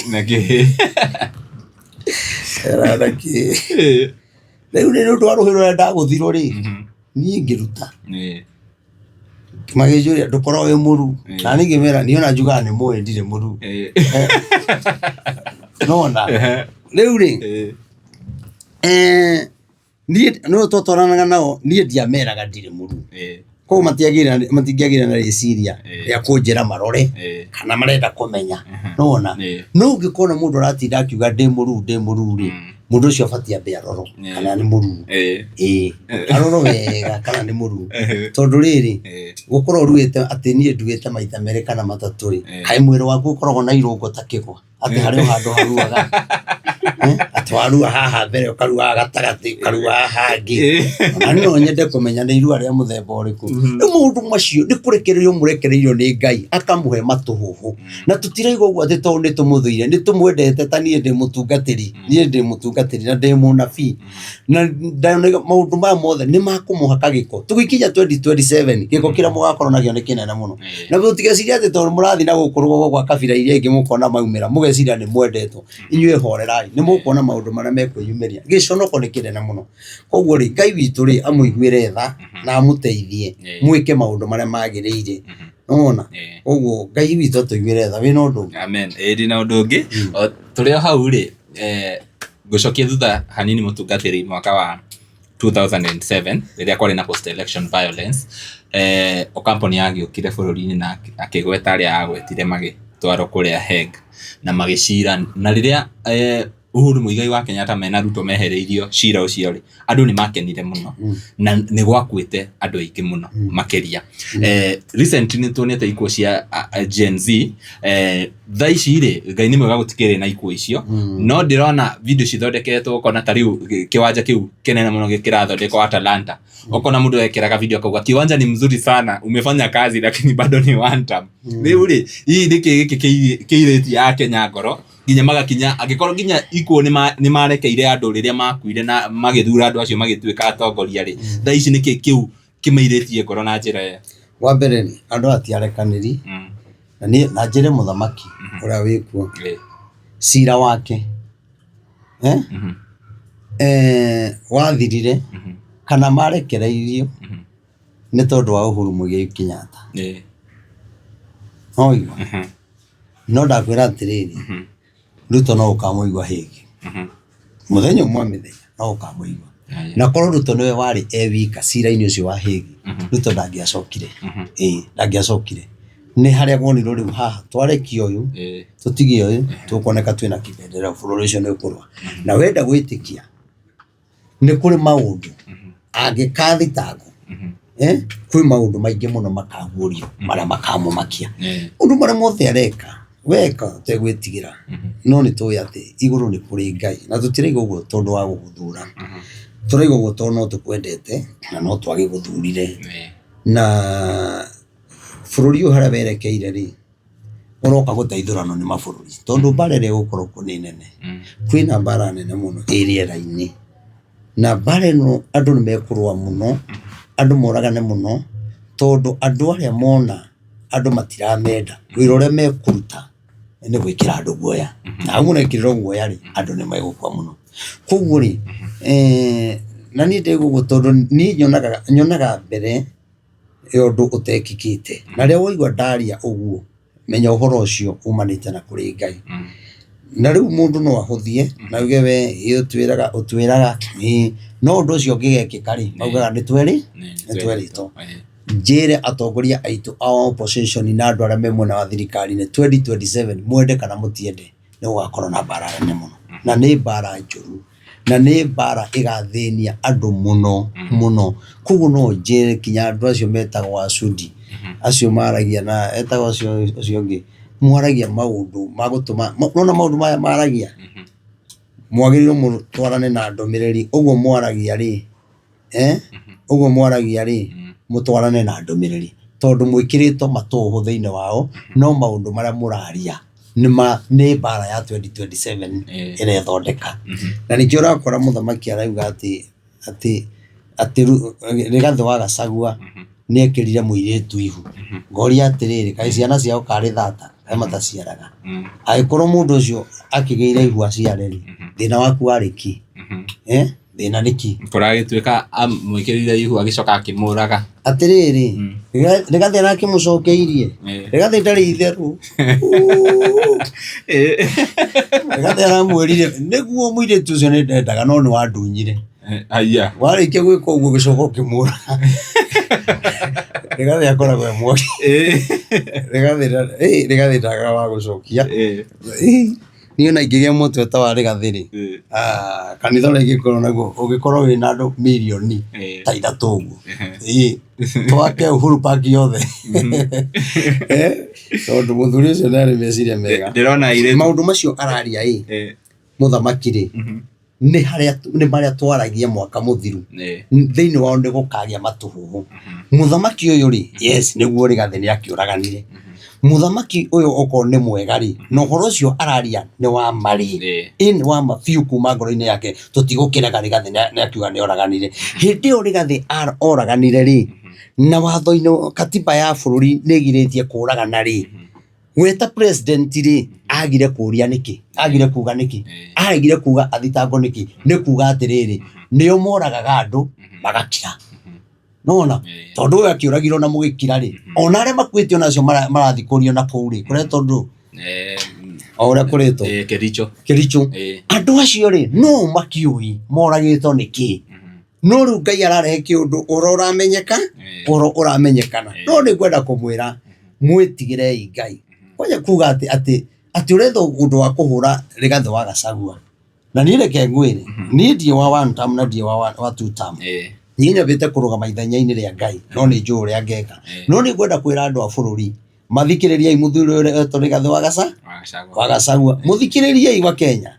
Maceraga na kĩhĩ. Rĩu nĩ ũndũ wa rũhĩ rũrĩa ndagũthirwo rĩ, niĩ ngĩruta. Magĩnjũria ndũkoragwo wĩ mũru. Na niĩ ngĩmera niĩ ona njugaga nĩ mũĩ ndirĩ mũru. Nĩwona? Rĩu rĩ, niĩ nĩ twatwaranaga nao niĩ ndiameraga ndirĩ mũru. Koguo matingĩagĩire na rĩciria rĩa kũnjĩra marore kana marenda kũmenya. Nĩwona? No ũngĩkona mũndũ aratinda akiuga ndĩ mũruu ndĩ mũruu rĩ, Mũndũ ũcio abatiĩ ambe arorwo kana nĩ mũruu. Ĩĩ, arorwo wega kana nĩ mũruu. Tondũ rĩrĩ, gũkorwo ũruĩte atĩ niĩ nduĩte maita merĩ kana matatũ rĩ, kaĩ mwĩrĩ waku ũkoragwo na irũngo ta kĩgwa? Atĩ harĩ o handũ haruaga. Eh, atĩ warua haha mbere ũkarua haha gatagatĩ ũkarua haha hangĩ. Ona no nyende kũmenya nĩ irua rĩa mũthemba ũrĩkũ. Rĩu maũndũ macio nĩ kũrekererio mũrekereirio nĩ Ngai akamũhe matũhũhũ. Na tũtiraigua ũguo atĩ tondũ nĩ tũmũthũire, nĩ tũmwendete ta niĩ ndĩ mũtungatĩri, niĩ ndĩ mũtungatĩri na ndĩ mũnabii. Na ndanoiga maũndũ maya mothe nĩ makũmũhaka gĩko. Tũgĩkinya 2027 gĩko kĩrĩa mũgakorwo nakĩo nĩ kĩnene mũno. Na mũtigecirie atĩ tondũ mũrathiĩ na gũkũ rũgongo gwa kabira iria ingĩ mũkona maumĩra, mũgeciria nĩ mwendetwo. Inyuĩ horerai, nĩ mũkuona maũndũ marĩa mekwĩyumĩria. Gĩconoko nĩ kĩnene mũno. Koguo rĩ, Ngai witũ rĩ, amũiguĩre tha na amũteithie mwĩke maũndũ marĩa magĩrĩire. Nĩwona? Koguo Ngai witũ atũiguĩre tha. Wĩna ũndũ ũngĩ? Amen. Ĩĩ ndĩna ũndũ ũngĩ. Tũrĩ o hau rĩ, ngũcokia thutha hanini mũtungatĩri mwaka wa 2007 rĩrĩa kwarĩ na post election violence, Ocampo nĩ agĩũkire bũrũri-inĩ na akĩgweta arĩa agwetire magĩtwarwo kũrĩa Hague na magĩcira. Na rĩrĩa Uhuru Muigai wa Kenyatta mena Ruto mehereirio cira ũcio rĩ, andũ nĩ makenire mũno na nĩ gwakuĩte andũ aingĩ mũno makĩria. Recently nĩ tuonete ikuũ cia Gen Z. Thaa ici rĩ, Ngai nĩ mwega gũtikĩrĩ na ikuũ icio, no ndĩrona video cithondeketwo ũkona ta rĩu kĩwanja kĩu kĩnene mũno kĩrathondekwo Atalanta, ũkona mũndũ ekĩraga video akauga kiwanja ni mzuri sana, umefanya kazi lakini bado ni one term. Rĩu rĩ, hihi nĩkĩ gĩkĩ kĩirĩtie Akenya ngoro nginya magakinya angĩkorwo nginya ikuũ nĩ marekeire andũ rĩrĩa makuire na magĩthura andũ acio magĩtuĩka atongoria rĩ, thaa ici nĩkĩ kĩu kĩmairĩtie ngoro na njĩra ĩyo? Wa mbere rĩ, andũ aya ti arekanĩri, na niĩ na njĩre mũthamaki ũrĩa wĩkuo, cira wake wathirire kana marekereirio nĩ tondũ wa Uhuru Muigai Kenyatta. No ũigua? No ndakwĩra atĩrĩrĩ, Ruto no ũkamũigua hĩngĩ. Mũthenya ũmwe wa mĩthenya no ũkamũigua. Na korwo Ruto nĩwe warĩ e wika cira-inĩ ũcio wa Hague, Ruto ndangĩacokire. Ĩĩ ndangĩacokire. Nĩ harĩa wonirwo rĩu haha twarekia ũyũ, tũtige ũyũ, tũkuoneka twĩna kĩbendera bũrũri ũcio nĩ ũkũrũa. Na wenda gwĩtĩkia, nĩ kũrĩ maũndũ angĩkathitangwo eh, kwĩ maũndũ maingĩ mũno makaguũrio marĩa makamũmakia. Ũndũ marĩa mothe areka weka ũtegwĩtigĩra, no nĩ tũĩ atĩ igũrũ nĩ kũrĩ Ngai na tũtiraigua ũguo tondũ wa gũgũthũra, tũraigua ũguo tondũ no tũkwendete na no twagĩgũthurire. Na bũrũri ũyũ harĩa werekeire rĩ, ũroka gũteithũranwo nĩ mabũrũri tondũ mbara ĩrĩa ĩgũkorwo kuo nĩ nene. Kwĩna mbara nene mũno ĩ rĩera-inĩ, na mbara ĩno andũ nĩ mekũrũa mũno, andũ moragane mũno, tondũ andũ arĩa mona andũ matiramenda, wĩra ũrĩa mekũruta nĩ gwĩkĩra andũ guoya, na hau ũrekĩrĩrwo guoya rĩ, andũ nĩ megũkua mũno. Koguo rĩ, na niĩ ndĩrauga ũguo tondũ niĩ nyonaga mbere ya ũndũ ũtekĩkĩte. Na rĩrĩa waigua ndaria ũguo, menya ũhoro ũcio umanĩte na kũrĩ Ngai. Na rĩu mũndũ no ahũthie na auge we ĩ ũtwĩraga ũtwĩraga ĩ, no ũndũ ũcio ũngĩgekĩka rĩ, maugaga nĩ twerĩ nĩ twerĩtwo. Njĩre atongoria aitũ a opposition na andũ arĩa me mwena wa thirikari nĩ 2027 mwende kana mũtiende nĩ gũgakorwo na mbara nene mũno. Na nĩ mbara njũru. Na nĩ mbara ĩgathĩnia andũ mũno mũno. Koguo no njĩre nginya andũ acio metagwo acudi, acio maragia na etagwo ũcio ũcio ũngĩ, mwaragia maũndũ ma gũtũma, nĩwona maũndũ maya maragia, mwagĩrĩirwo mũtwarane na ndũmĩrĩri, ũguo mwaragia rĩ, ũguo mwaragia rĩ, mũtwarane na ndũmĩrĩri, tondũ mwĩkĩrĩtwo matũhũhũ thĩinĩ wao, no maũndũ marĩa mũraria nĩ mbara ya 2027 ĩrethondeka. Na nĩkĩo ũrakora mũthamaki arauga atĩ atĩ atĩ Rigathĩ wa Gachagua nĩ ekĩrire mũirĩtu ihu. Ngoria atĩrĩrĩ, kaĩ ciana ciao karĩ thata kaĩ mataciaraga? Angĩkorwo mũndũ ũcio akĩgĩire ihu aciare rĩ, thĩna waku warĩ kĩ? Thĩna nĩ kĩ? Kũragĩtuĩka amwĩkĩrire ihu agĩcoka akĩmũraga. Atĩrĩrĩ, Rigathĩ arakĩmũcokeirie? Rigathĩ ndarĩ itherũ. Rigathĩ aramwĩrire nĩguo mũirĩtu ũcio nĩ ndendaga no nĩ wandunyire. Haiya. Warĩkia gwĩka ũguo ũgĩcoka ũkĩmũraga. Rigathĩ akoragwo e mwogi. Rigathĩ Rigathĩ ndagaga wa gũcokia. Niĩ ona ingĩgĩa mũtwe ta wa Rigathĩ rĩ, ah, kanitha ũrĩa ingĩkorwo naguo ũngĩkorwo wĩna andũ mirioni ta ithatũ ũguo. Ĩĩ, twake Uhuru Park yothe. Eh, tondũ mũthuri ũcio nĩ arĩ meciria mega. Ndĩrona airĩtu. Maũndũ macio araria ĩ, mũthamaki rĩ, nĩ harĩa nĩ marĩa twaragia mwaka mũthiru. Thĩinĩ wao nĩ gũkagĩa matũhũhũ. Mũthamaki ũyũ rĩ, yes, nĩguo Rigathĩ nĩ akĩũraganire. Mũthamaki ũyũ okorwo nĩ mwega rĩ, na ũhoro ũcio araria nĩ wa ma rĩ, ĩ nĩ wa ma biũ kuma ngoro-inĩ yake, tũtigũkĩrega Rigathĩ nĩ akiuga nĩ oraganire. Hĩndĩ ĩyo Rigathĩ oraganire rĩ, na watho-inĩ katiba ya bũrũri nĩ ĩgirĩtie kũragana rĩ, we ta president rĩ, agire kũria nĩkĩ? Agire kuga nĩkĩ? Aregire kuga athitangwo nĩkĩ? Nĩ kuga atĩrĩrĩ, nĩo moragaga andũ magakira. Nona tondũ ũyũ akĩũragirwo na mũgĩkira rĩ, ona arĩa makuĩte ona acio marathikũrio na kũu rĩ, kũrĩa tondũ o ũrĩa kũrĩtwo Kericho. Kericho. Andũ acio rĩ, no makiũĩ moragĩtwo nĩkĩ? No rĩu Ngai ararehe kĩũndũ ũrĩa ũramenyeka, ũrĩa ũramenyekana. No nĩ ngwenda kũmwĩra mwĩtigĩrei Ngai. Kwanja kuga atĩ atĩ atĩ ũretha ũndũ wa kũhũra Rigathĩ wa Gachagua. Na niĩ reke ngwĩre, niĩ ndirĩ wa one term na ndirĩ wa two term. Niĩ nyambĩte kũrũgama ithenya-inĩ rĩa Ngai, no nĩ njũĩ ũrĩa ngeka. No nĩ ngwenda kwĩra andũ a bũrũri, mathikĩrĩriei mũthuri ũyũ ũretwo Rigathĩ wa Gachagua. wa Gachagua. Mũthikĩrĩriei wa Kenya.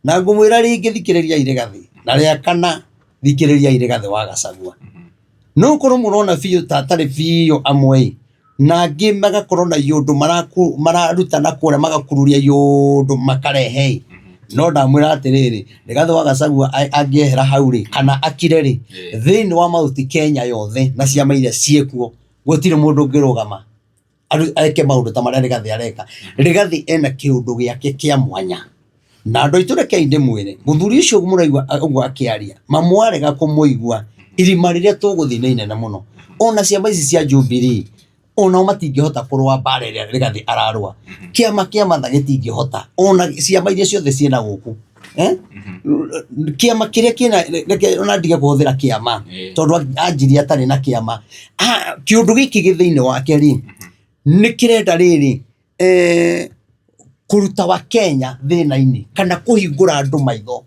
Na ngũmwĩra rĩngĩ thikĩrĩriai Rigathĩ. Na rĩa kana thikĩrĩriai Rigathĩ wa Gachagua. No ũkorwo mũrona biũ ta atarĩ biũ amwe ĩ, na angĩ magakorwo na iũndũ mararuta na kũrĩa magakururia iũndũ makarehe ĩ. No ndamwĩra atĩrĩrĩ, Rigathĩ wa Gachagua angĩehera hau rĩ, kana akire rĩ, thĩinĩ wa Mount Kenya yothe na ciama iria ciĩkuo, gũtirĩ mũndũ ũngĩrũgama eke maũndũ ta marĩa Rigathĩ areka. Rigathĩ ena kĩũndũ gĩake kĩa mwanya. Na andũ aitũ rekei ndĩmwĩre, mũthuri ũcio mũraigua ũguo akĩaria, mamwarega kũmũigua, irima rĩrĩa tũgũthiĩ nĩ inene mũno. Ona ciama ici cia Jubilee, onao matingĩhota kũrũa mbara ĩrĩa Rigathĩ ararũa. Kĩama kĩa Martha gĩtingĩhota, ona ciama iria ciothe ciĩna gũkũ. Kĩama kĩrĩa kĩna, reke ona ndige kũhũthĩra kĩama, tondũ anjirie atarĩ na kĩama. Kĩũndũ gĩkĩ gĩ thĩinĩ wake rĩ, nĩ kĩrenda rĩrĩ, kũruta Wakenya thĩna-inĩ kana kũhingũra andũ maitho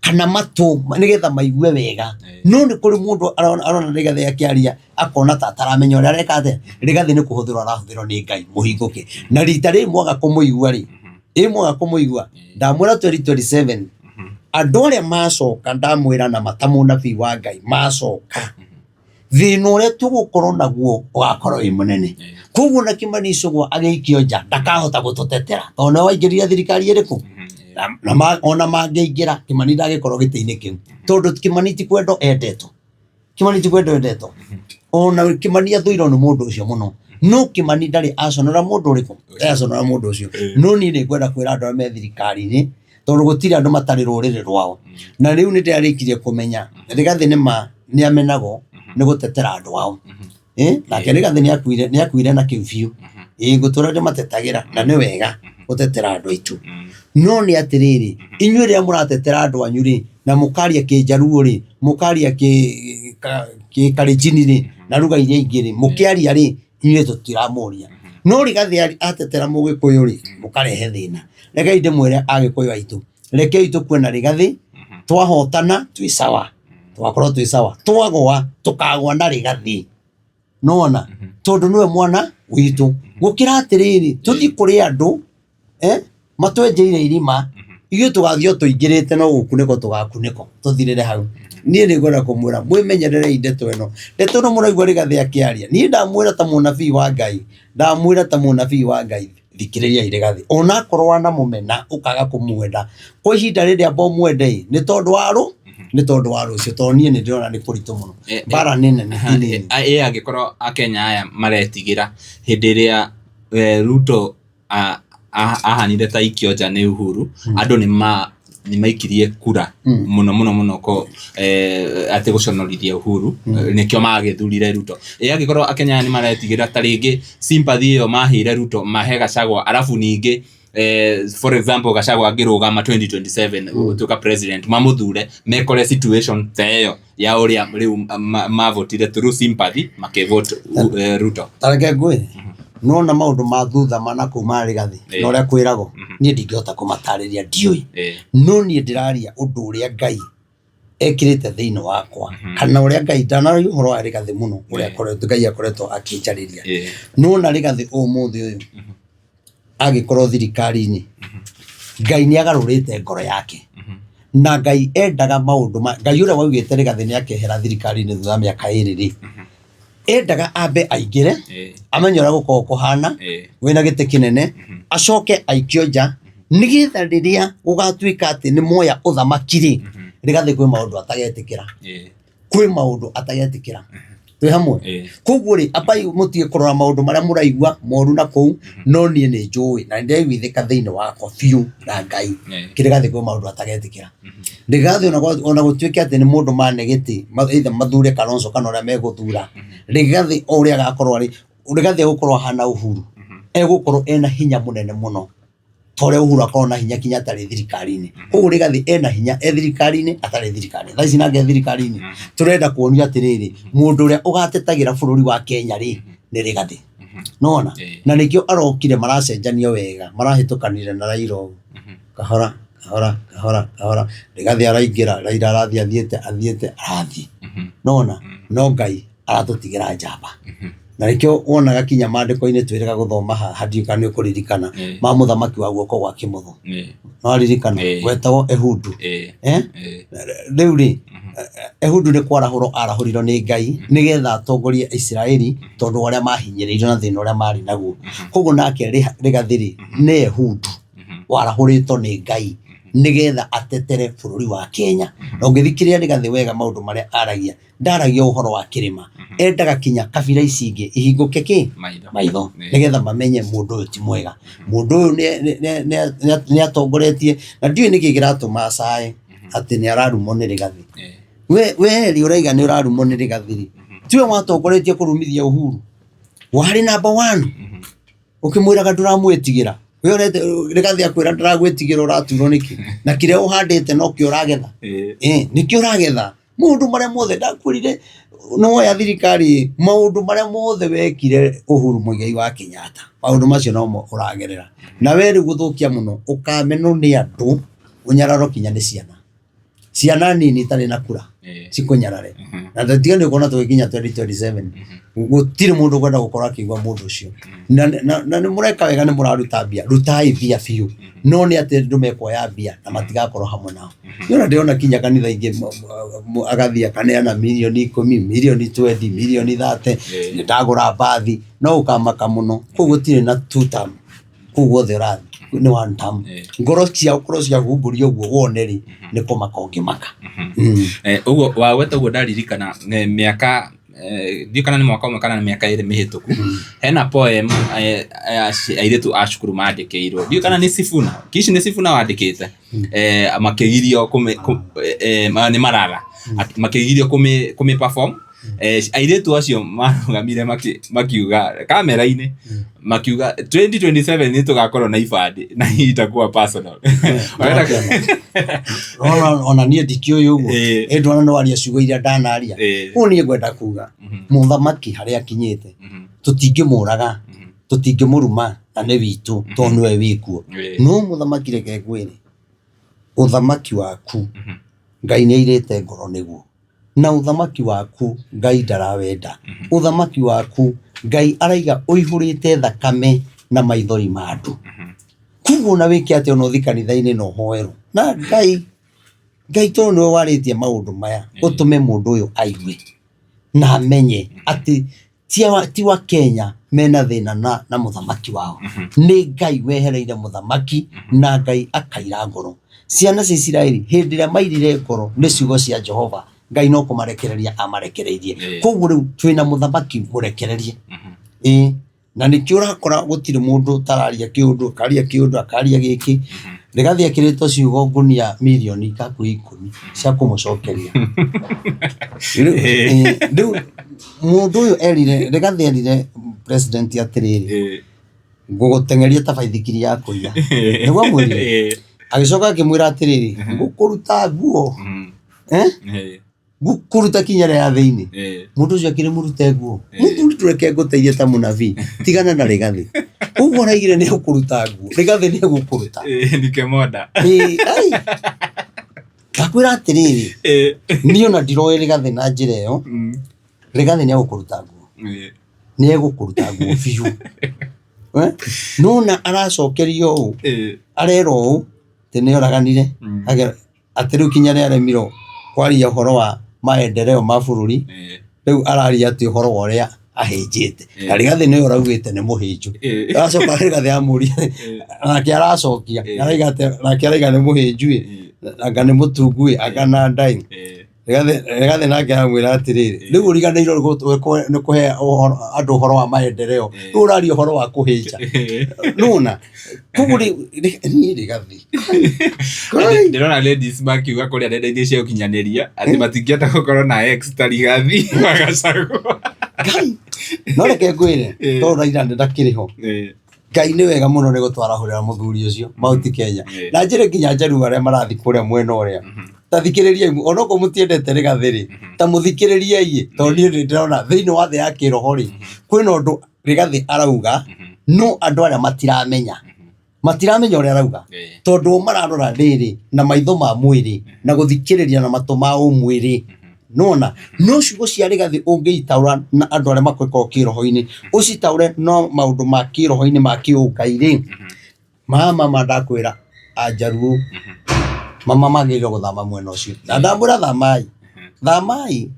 kana matũ nĩgetha maigue wega. No nĩ kũrĩ mũndũ arona Rigathĩ akĩaria akona ta ataramenya ũrĩa areka atĩa. Rigathĩ nĩ kũhũthĩrwo arahũthĩrwo nĩ Ngai mũhingũke. Na rita rĩrĩ mwaga kũmũigua rĩ, ĩ mwaga kũmũigua, ndamwĩra 2027 andũ arĩa macoka ndamwĩra na ma ta mũnabii wa Ngai macoka thĩna ũrĩa tũgũkorwo naguo ũgakorwo wĩ mũnene. Koguo na Kimani Ichung'wa agĩikio nja ndakahota gũtũtetera tondũ nĩwe waingĩrire thirikari ĩrĩkũ? Na ona mangĩingĩra Kimani ndangĩkorwo gĩtĩ-inĩ kĩu tondũ Kimani ti kwendwo endetwo. Kimani ti kwendwo endetwo. Ona Kimani athũirwo nĩ mũndũ ũcio mũno. No Kimani ndarĩ aconora mũndũ ũrĩkũ? Ndarĩ aconora mũndũ ũcio. No niĩ nĩ ngwenda kwĩra andũ arĩa me thirikari-inĩ tondũ gũtirĩ andũ matarĩ rũrĩrĩ rwao. Na rĩu nĩ ndĩrarĩkirie kũmenya Rigathĩ nĩ ma nĩ amenagwo nĩ gũtetera andũ ao. Nake Rigathĩ nĩ akuire na kĩu biũ. Ngũtũra ndĩmatetagĩra na nĩ wega gũtetera andũ aitũ. No nĩ atĩrĩrĩ, inyuĩ rĩrĩa mũratetera andũ anyu rĩ, na mũkaria kĩnjaruo rĩ, mũkaria kĩkalenjini rĩ, na lugha iria ingĩ rĩ, mũkĩaria rĩ, inyuĩ tũtiramũria. No Rigathĩ atetera mũgĩkũyũ rĩ, mũkarehe thĩna. Rekei ndĩmwĩre agĩkũyũ aitũ, rekei tũkue na Rigathĩ, twahotana twĩ sawa, tũgakorwo twĩ sawa, twagũa tũkagũa na Rigathĩ. Nĩwona? Tondũ nĩwe mwana witũ. Gũkĩra atĩrĩrĩ, tũthiĩ kũrĩ andũ, matwenjeire irima, ithuĩ tũgathiĩ o tũingĩrĩte no gũkunĩkwo tũgakunĩkwo tũthirĩre hau. Niĩ nĩ ngwenda kũmwĩra mwĩmenyererei ndeto ĩno. Ndeto ĩno mũraigua Rigathĩ akĩaria, niĩ ndamwĩra ta mũnabii wa Ngai, ndamwĩra ta mũnabii wa Ngai, thikĩrĩriai Rigathĩ. Onakorwo wanamũmena ũkaga kũmwenda, kwa ihinda rĩrĩ amba ũmwende ĩ, nĩ tondũ wa rũ, nĩ tondũ wa rũciũ, tondũ niĩ nĩ ndĩrona nĩ kũritũ mũno. Mbara nĩ nene ti nini. Ĩ angĩkorwo Akenya aya maretigĩra hĩndĩ ĩrĩa Ruto ahanire ta aikio nja nĩ Uhuru, andũ nĩ maikirie kura mũno mũno mũno ko atĩ gũconorithia Uhuru, nĩkĩo magĩthurire Ruto. Ĩ angĩkorwo Akenya aya nĩ maretigĩra ta rĩngĩ sympathy ĩyo maheire Ruto mahe Gachagua, arabu ningĩ for example Gachagua angĩrũgama 2027 gũtuĩka president mamũthure mekore situation ta ĩyo ya ũrĩa rĩu mavotire through sympathy makĩvote Ruto. Ta reke ngwĩre, Nona maũndũ ma thutha ma nakũu ma Rigathĩ na ũrĩa kwĩragwo, niĩ ndingĩhota kũmatarĩria, ndiũĩ. No niĩ ndĩraria ũndũ ũrĩa Ngai ekĩrĩte thĩinĩ wakwa, kana ũrĩa Ngai ndanaria ũhoro wa Rigathĩ mũno, ũrĩa Ngai akoretwo akĩnjarĩria. Nona Rigathĩ ũmũthĩ ũyũ agĩkorwo thirikari-inĩ, Ngai nĩ agarũrĩte ngoro yake. Na Ngai endaga maũndũ ma Ngai ũrĩa waugĩte Rigathĩ nĩ akehera thirikari-inĩ thutha wa mĩaka ĩrĩ rĩ, endaga ambe aingĩre, amenye ũrĩa gũkoragwo kũhana, wĩna gĩtĩ kĩnene, acoke aikio nja, nĩgetha rĩrĩa gũgatuĩka atĩ nĩ moya ũthamaki rĩ, Rigathĩ kwĩ maũndũ atagetĩkĩra. Kwĩ maũndũ atagetĩkĩra. Twĩ hamwe? Koguo rĩ, ambai mũtige kũrora maũndũ marĩa mũraigua moru na kũu, no niĩ nĩ njũĩ na nĩ ndaiguithĩka thĩinĩ wakwa biũ na Ngai. Kĩrĩgathĩ kwĩ maũndũ atagetĩkĩra. Rigathĩ ona gũtuĩke atĩ nĩ mũndũ mane gĩtĩ, either mathure Kalonzo kana ũrĩa megũthura, Rigathĩ o ũrĩa agakorwo arĩ, Rigathĩ egũkorwo ahana Uhuru, egũkorwo ena hinya mũnene mũno ta ũrĩa Uhuru akoragwo na hinya kinya atarĩ thirikari-inĩ. Koguo Rigathĩ ena hinya e thirikari-inĩ atarĩ thirikari-inĩ. Thaa ici nake e thirikari-inĩ. Tũrenda kuonio atĩrĩrĩ, mũndũ ũrĩa ũgatetagĩra bũrũri wa Kenya rĩ, nĩ Rigathĩ. Nĩwona? Na nĩkĩo arokire maracenjanio wega, marahĩtũkanire na Raila ũguo. Kahora kahora kahora kahora, Rigathĩ araingĩra, Raila arathiĩ athiĩte athiĩte arathiĩ. Nĩwona? No Ngai aratũtigĩra njamba. Na nĩkĩo wonaga kinya maandĩko-inĩ twĩrĩga gũthoma haha, ndiũĩ kana nĩ ũkũririkana, ma mũthamaki wa guoko gwa kĩmotho. Nĩwaririkana? Wetagwo Ehudu. Eh? Rĩu rĩ, Ehudu nĩ kwarahũrwo arahũrirwo nĩ Ngai nĩgetha atongorie Isiraeli tondũ wa ũrĩa mahinyĩrĩirio na thĩna ũrĩa marĩ naguo. Koguo nake Rigathĩ rĩ, nĩ Ehudu warahũrĩtwo nĩ Ngai nĩgetha atetere bũrũri wa Kenya. Na ũngĩthikĩrĩria Rigathĩ wega maũndũ marĩa aragia, ndaragia ũhoro wa kĩrĩma, endaga kinya kabira ici ingĩ ihingũke kĩ? Maitho, nĩgetha mamenye mũndũ ũyũ ti mwega, mũndũ ũyũ nĩ atongoretie, na ndiũĩ nĩkĩ kĩratũma acae atĩ nĩ ararumwo nĩ Rigathĩ. We we rĩ ũraiga nĩ ũrarumwo nĩ Rigathĩ rĩ, tiwe watongoretie kũrumithia Uhuru, warĩ number one ũkĩmwĩraga ndũramwĩtigĩra. We ũrete Rigathĩ akwĩra ndũragwĩtigĩra ũraturwo nĩkĩ? Na kĩrĩa ũhandĩte nokĩo ũragetha. Nĩkĩo ũragetha. Maũndũ marĩa mothe ndakwĩrire nĩ woya thirikari maũndũ marĩa mothe wekire Uhuru Muigai wa Kenyatta maũndũ macio nomo ũragerera. Na we rĩu gũthũkia mũno ũkamenwo nĩ andũ ũnyararwo kinya nĩ ciana. Ciana nini itarĩ na kura cikũnyarare. Na tiga nĩ ũkuona tũgĩkinya 2027 gũtirĩ mũndũ ũkwenda gũkorwo akĩigua mũndũ ũcio. Na, na, na nĩ mũreka wega nĩ mũraruta mbia, rutai mbia biũ. No nĩ atĩ andũ mekuoya mbia na matigakorwo hamwe nao. Nĩ ona ndĩrona kinya kanitha ingĩ agathiĩ akaneana mirioni 10, mirioni 20, mirioni 30, nĩ ndagũra mbathi, no ũkamaka mũno. Kũu gũtirĩ na two term, kũu guothe ũrathiĩ nĩ one term. Ngoro ciao korwo ciahumbũrio ũguo wone rĩ, nĩ kũmaka ũngĩmaka. Ũguo wagweta ũguo ndaririkana mĩaka ndiũĩ kana nĩ mwaka ũmwe kana nĩ mĩaka ĩrĩ mĩhĩtũku, hena poem airĩtu a cukuru mandĩkĩirwo, ndiũĩ kana nĩ Sifuna, Kishi nĩ Sifuna wandĩkĩte, makĩgirio nĩ Marara, makĩgirio kũmĩ perform. Airĩtu acio marũgamire makiuga kamera-inĩ, makiuga 2027 nĩ tũgakorwo na ibandĩ na itakuwa personal. Ona niĩ ndikĩũĩ ũguo, ĩndĩ ona nĩ waria ciugo iria ndanaria. Ũũ niĩ ngwenda kuga, mũthamaki harĩa akinyĩte, tũtingĩmũraga, tũtingĩmũruma na nĩ witũ tondũ nĩwe wĩkuo. No mũthamaki reke ngwĩre, ũthamaki waku Ngai nĩ airĩte ngoro nĩguo. Na ũthamaki waku Ngai ndarawenda. Ũthamaki waku Ngai araiga ũihũrĩte thakame na maithori ma andũ. Koguo ona wĩke atĩa ona ũthiĩ kanitha-inĩ na ũhoerwo na Ngai, Ngai tondũ nĩwe warĩtie maũndũ maya, ũtũme mũndũ ũyũ aigue na amenye atĩ ti wa Kenya mena thĩna na mũthamaki wao. Nĩ Ngai wehereire mũthamaki na Ngai akaira ngoro. Ciana cia Isiraeli hĩndĩ ĩrĩa mairire ngoro nĩ ciugo cia Jehova, Ngai no kũmarekereria amarekereirie. Koguo rĩu twĩna mũthamaki mũrekererie. Ĩĩ na nĩkĩo ũrakora gũtirĩ mũndũ ũtararia kĩũndũ, akaria kĩũndũ, akaria gĩkĩ. Rigathi ekĩrĩtwo ciugo ngunia mirioni hakuhĩ 10 cia kũmũcokeria. Rĩu mũndũ ũyũ erire, Rigathi erire president atĩrĩrĩ, ngũgũteng'eria ta baithikiri ya kũiya. Nĩguo amwĩrire? Agĩcoka akĩmwĩra atĩrĩrĩ, ngũkũruta nguo, ngũkũruta kinya ĩrĩa ya thĩinĩ. Mũndũ ũcio akĩrĩ mũrute nguo. Mũthuri Andrew reke ngũteithie ta mũnabii tigana na Rigathi ũguo araigire nĩ egũkũruta nguo Rigathi nĩ egũkũruta Ĩĩ, nikemoda Ĩĩ, ai. Ndakwĩra atĩrĩrĩ Ĩĩ. niĩ ona ndiroĩ Rigathi na njĩra ĩyo Rigathi nĩ egũkũruta nguo Ĩĩ. nĩ egũkũruta nguo biũ Eh? Nona aracokerio ũũ Ĩĩ. arerwo ũũ atĩ nĩ oraganire atĩ rĩu kinya nĩ aremirwo kwaria ũhoro wa maendeleo ma bũrũri Ĩĩ. rĩu araria atĩ ũhoro wa ũrĩa ahĩnjĩte na Rigathĩ nĩwe ũraugĩte nĩ mũhĩnju Ĩĩ. aracoka Rigathĩ amũria nake aracokia araiga atĩ nake araiga nĩ mũhĩnju ĩ anga nĩ mũtungu ĩ anga na ndai Ĩĩ. Rigathĩ nake aramwĩra atĩrĩrĩ rĩu ũriganĩirwo nĩ nĩ kũhe andũ ũhoro wa maendeleo rĩu ũraria ũhoro wa kũhĩnja nona koguo niĩ Rigathĩ Ndĩ- ndĩrona ladies makiuga kũrĩa nenda-inĩ cia ũkinyanĩria atĩ matingĩenda gũkorwo na ex ta Rigathi wa Gachagua. Ngai no reke ngwĩre Ĩĩ. tondũ Raila ndakĩrĩ ho Ĩĩ. Ngai nĩ wega mũno nĩ gũtwarahũrĩra mũthuri ũcio Mount Kenya Ĩĩ. na njĩre nginya njaruo arĩa marathiĩ kũrĩa mwena ũrĩa ta thikĩrĩriai onokorwo mũtiendete Rigathĩ rĩ ta mũthikĩrĩriei tondũ niĩ nĩ ndĩrona thĩinĩ wa thĩ ya kĩroho rĩ kwĩna ũndũ Rigathĩ arauga no andũ arĩa matiramenya matiramenya ũrĩa arauga Ĩĩ. tondũ o mararora rĩrĩ na maitho ma mwĩrĩ na gũthikĩrĩria na matũ ma ũmwĩrĩ nona no ciugo cia Rigathĩ ũngĩitaũra na andũ arĩa makoragwo kĩroho-inĩ ũcitaũre no maũndũ ma kĩroho-inĩ ma kĩũngai rĩ mama ma ndakwĩra anjaruo mama magĩrĩirwo gũthama mwena ũcio na ndamwĩra thamai thamai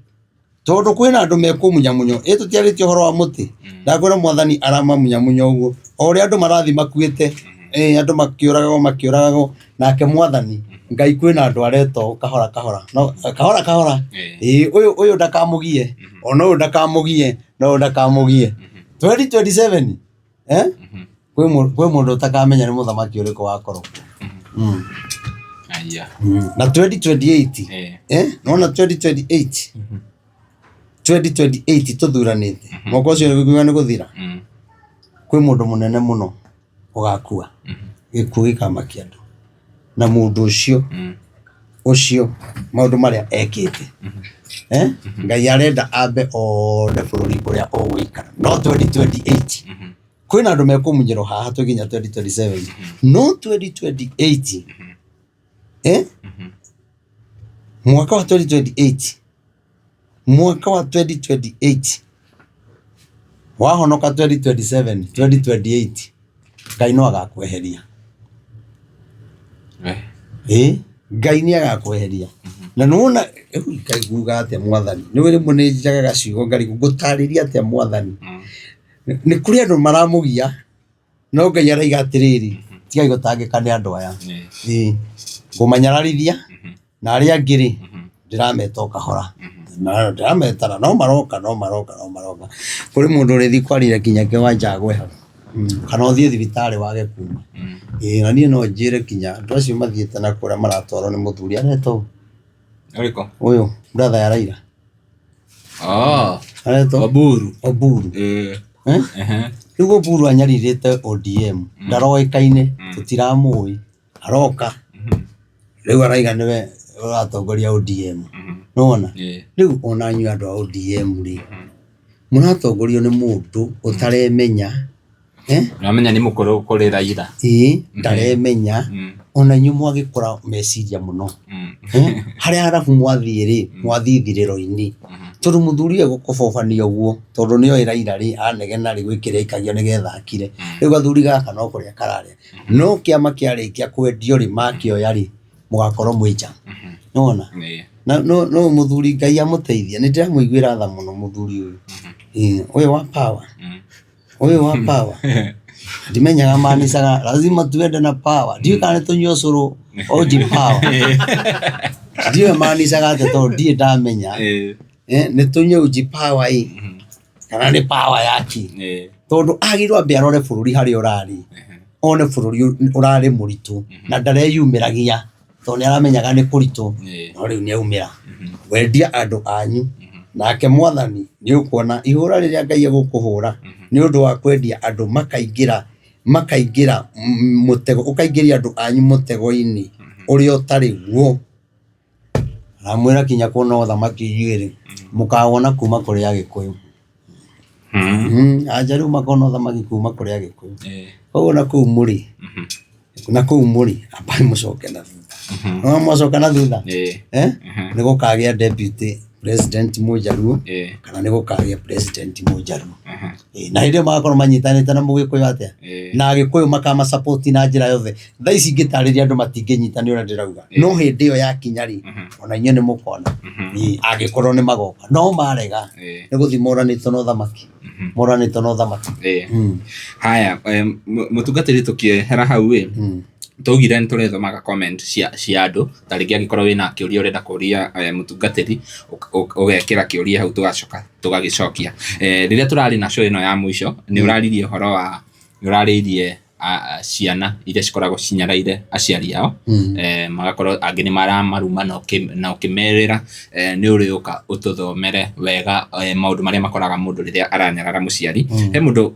tondũ kwĩna andũ mekũmunyamunywo ĩ tũtiarĩtie ũhoro wa mũtĩ ndakwĩra mwathani aramamunyamunya ũguo o ũrĩa andũ marathiĩ makuĩte ĩ andũ makĩũragagwo makĩũragagwo nake mwathani ngai kwĩna andũ areta ũũ kahora kahora no kahora kahora Ĩĩ. ĩ ũyũ ũyũ ndakamũgie ona ũyũ ndakamũgie na ũyũ ndakamũgie 2027 eh kwĩ kwĩ mũndũ ũtakamenya nĩ mũthamaki ũrĩkũ wakorwo kuo Aya. Na 2028 Ĩĩ. eh nona 2028 2028 tũthuranĩte mwaka ũcio nĩguo nĩ gũthira kwĩ mũndũ mũnene mũno ũgakua gĩkuũ gĩkamakia andũ na mũndũ ũcio ũcio maũndũ marĩa ekĩte eh Ngai arenda ambe one bũrũri ũrĩa ũgũikara no 2028 kwĩna andũ mekũmunyĩrwo haha twĩ nginya 2027 no 2028 eh mwaka wa 2028 mwaka wa 2028 wahonoka 2027 2028 Ngai no agakweheria Eh. ĩ Ngai nĩ agakweheria na nĩwona rĩu Ngai nguga atĩa mwathani nĩ rĩmwe nĩ njagaga ciugo ngarigwo ngũtarĩria atĩa mwathani nĩ kũrĩ andũ maramũgia no Ngai araiga atĩrĩrĩ tigai gũtangĩka nĩ andũ aya Ĩĩ. ĩ ngũmanyararithia na arĩa angĩ rĩ ndĩrameta o kahora Na ndĩrametana no maroka no maroka no maroka kũrĩ mũndũ ũrĩthiĩ kwarire kinya kĩwanja agwe hau kana ũthiĩ thibitarĩ wage kuma ĩĩ na niĩ no njĩre kinya andũ acio mathiĩte na kũrĩa maratwarwo nĩ mũthuri aretwo Ũrĩkũ? ũyũ brother ya Raila Oh, aretwo Oburu. Oburu Ĩĩ. eh? Ehe. Rĩu Oburu anyarirĩte ODM ndaroĩkaine tũtiramũĩ aroka rĩu araiga nĩwe ũratongoria ODM nĩwona Ĩĩ. rĩu ona inyuĩ andũ a ODM rĩ mũratongorio nĩ mũndũ ũtaremenya eh? Nĩwamenya nĩ mũkũrũ kũrĩ Raila. Ĩĩ ndaremenya ona inyuĩ mwagĩkũra meciria mũno Eh? Harĩa arabu mwathiĩ rĩ mwathiĩ ithirĩro-inĩ tondũ mũthuri ũyũ egũkũbobania ũguo tondũ nĩoĩ Raila rĩ anegena rĩ gwĩ kĩrĩa aikagio nĩgetha akire rĩu gathuri gaka no kũrĩa kararĩa no kĩama kĩarĩkia kwendio rĩ makĩoya rĩ mũgakorwo mwĩ nja nĩwona Ĩĩ. na no no mũthuri Ngai amũteithie nĩ ndĩramũiguĩra tha mũno mũthuri ũyũ Ĩĩ, ũyũ wa power ũyũ wa power ndimenyaga manicaga lazima tuende na power ndiũĩ kana nĩ tũnyue ũcũrũ oji power ndiũĩ manicaga atĩa tondũ ndirĩ ndamenya Ĩĩ. Eh, nĩ tũnyue uji power ĩ kana nĩ power yaki Ĩĩ. tondũ agĩrĩirwo ambe arore bũrũri harĩa ũrarĩ one bũrũri ũrarĩ mũritũ na ndareyumĩragia tondũ nĩ aramenyaga nĩ kũritũ Ĩĩ. no rĩu nĩ aumĩra wendia andũ anyu nake mwathani nĩ ũkuona ihũra rĩrĩa Ngai egũkũhũra nĩ ũndũ wa kwendia andũ makaingĩra makaingĩra mũtego ũkaingĩria andũ anyu mũtego-inĩ ũrĩa ũtarĩ guo aramwĩra kinya kuona ũthamaki inyuĩ rĩ mũkawona kuma kũrĩ agĩkũyũ. Ajaruo makona ũthamaki kuma kũrĩ Agĩkũyũ. Koguo na kũu mũrĩ, na kũu mũrĩ, ambai mũcoke na thutha. Nĩwona mwacoka na thutha, eh, nĩ gũkagĩa deputy president mũjaruo kana nĩ gũkagĩa president mũjaruo. Ĩĩ, na hĩndĩ ĩyo magakorwo manyitanĩte na mũgĩkũyũ atĩa? Na Agĩkũyũ makama support na njĩra yothe. Thaa ici ingĩtarĩria andũ matingĩnyita nĩ ũrĩa ndĩrauga. No hĩndĩ ĩyo yakinya rĩ, ona inyuĩ nĩ mũkona. Ĩĩ, angĩkorwo nĩ magoka. No marega, nĩ gũthiĩ moranĩtwo na ũthamaki. Moranĩtwo na ũthamaki. Haya, mũtungatĩri tũkĩehera hau ĩ, twaugire nĩ tũrĩthomaga comment cia andũ, ta rĩngĩ angĩkorwo wĩna kĩũria ũrenda kũria mũtungatĩri, ũgekĩra kĩũria hau tũgacoka tũgagĩcokia. Rĩrĩa tũrarĩ na show ĩno ya mũico, nĩ ũraririe ũhoro wa, nĩ ũrarĩirie ciana iria cikoragwo cinyaraire aciari ao, magakorwo angĩ nĩ maramaruma na ũkĩmerĩra nĩ ũrĩũka ũtũthomere wega maũndũ marĩa makoraga mũndũ rĩrĩa aranyarara mũciari. He mũndũ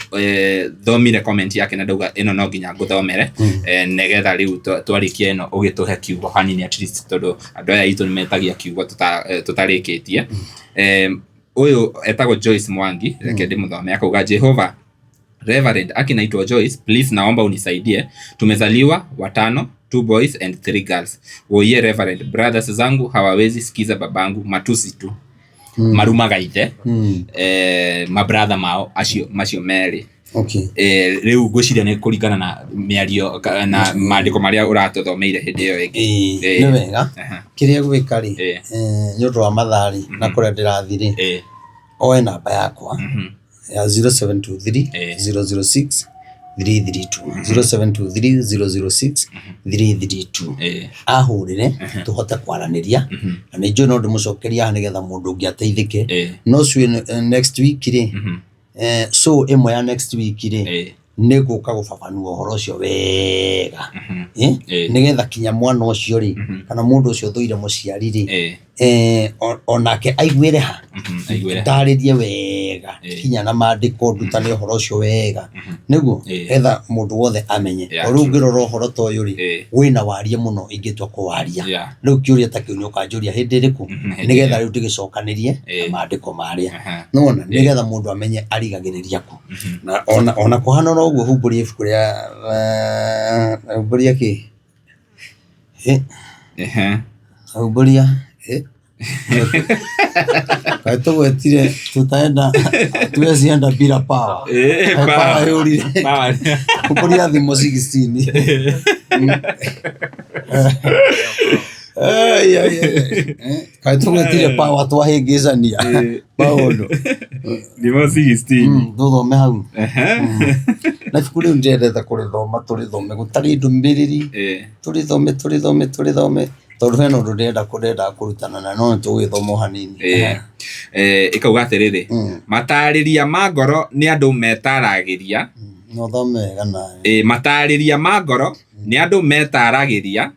thomire comment yake na ndauga ĩno no nginya ngũthomere, nĩgetha rĩu twarĩkia ĩno ũgĩtũhe kiugo hanini at least, tondũ andũ aya aitũ nĩ metagia kiugo tũtarĩkĩtie. Ũyũ etagwo Joyce Mwangi, reke ndĩmũthome, akauga Jehova Reverend aki naitwa Joyce, please naomba unisaidie. Tumezaliwa watano, 2 boys and 3 girls. Woiye Reverend, brothers zangu hawawezi sikiza babangu, matusi tu. Marumaga ithe, mabrather mao acio macio merĩ. Rĩu ngwĩciria nĩ kũringana na mĩario na maandĩko marĩa ũratũthomeire hĩndĩ ĩyo ĩngĩ. Nĩ wega. Kĩrĩa gwĩka rĩ, nĩ ũndũ wa mathaa rĩ, na kũrĩa ndĩrathiĩ rĩ, oe namba yakwa ya 0723 006 332, 0723 006 332, ahũrĩre tũhote kwaranĩria, na nĩ njũĩ no ndĩmũcokerie haha nĩgetha mũndũ ũngĩ ateithĩke. No cio next week rĩ, so ĩmwe ya next week rĩ, nĩ ngũka gũbabanua ũhoro ũcio wega, nĩgetha kinya mwana ũcio rĩ, kana mũndũ ũcio ũthũire mũciari rĩ, onake aiguĩre ha, ndarĩrie wega kinya na maandĩko, ndutane ũhoro ũcio wega, nĩguo getha mũndũ wothe amenye. O rĩu ũngĩrora ũhoro ta ũyũ rĩ, wĩna warie mũno ingĩtua kũwaria. Rĩu kĩũria ta kĩu nĩ ũkanjũria hĩndĩ ĩrĩkũ, nĩgetha rĩu ndĩgĩcokanĩrie na maandĩko marĩa, nĩwona, nĩgetha mũndũ amenye arigagĩrĩria kũ. Na ona kũhana oro ũguo, humbũria ibuku rĩa humbũria kĩ, humbũria kaĩ tũgwetire tutaenda tuwezi enda bila power. Power yũrire. Humbũria thimũ 16. Ai, ai, ai. Kaĩ tũgwetire power twahĩngĩcania maũndũ. Thimo 16. Tũthome hau. Na ibuku rĩu ndĩrendete kũrĩthoma, tũrĩthome gũtarĩ ndũmĩrĩri, tũrĩthome tũrĩthome tũrĩthome, tondũ hena ũndũ ndĩrenda ndĩrenda kũrutana na no nĩtũgũgĩthoma o hanini. Ĩkauga atĩrĩrĩ, matarĩria ma ngoro nĩ andũ metaragĩria. No ũthome wega nawe. Matarĩria ma ngoro nĩ andũ metaragĩria,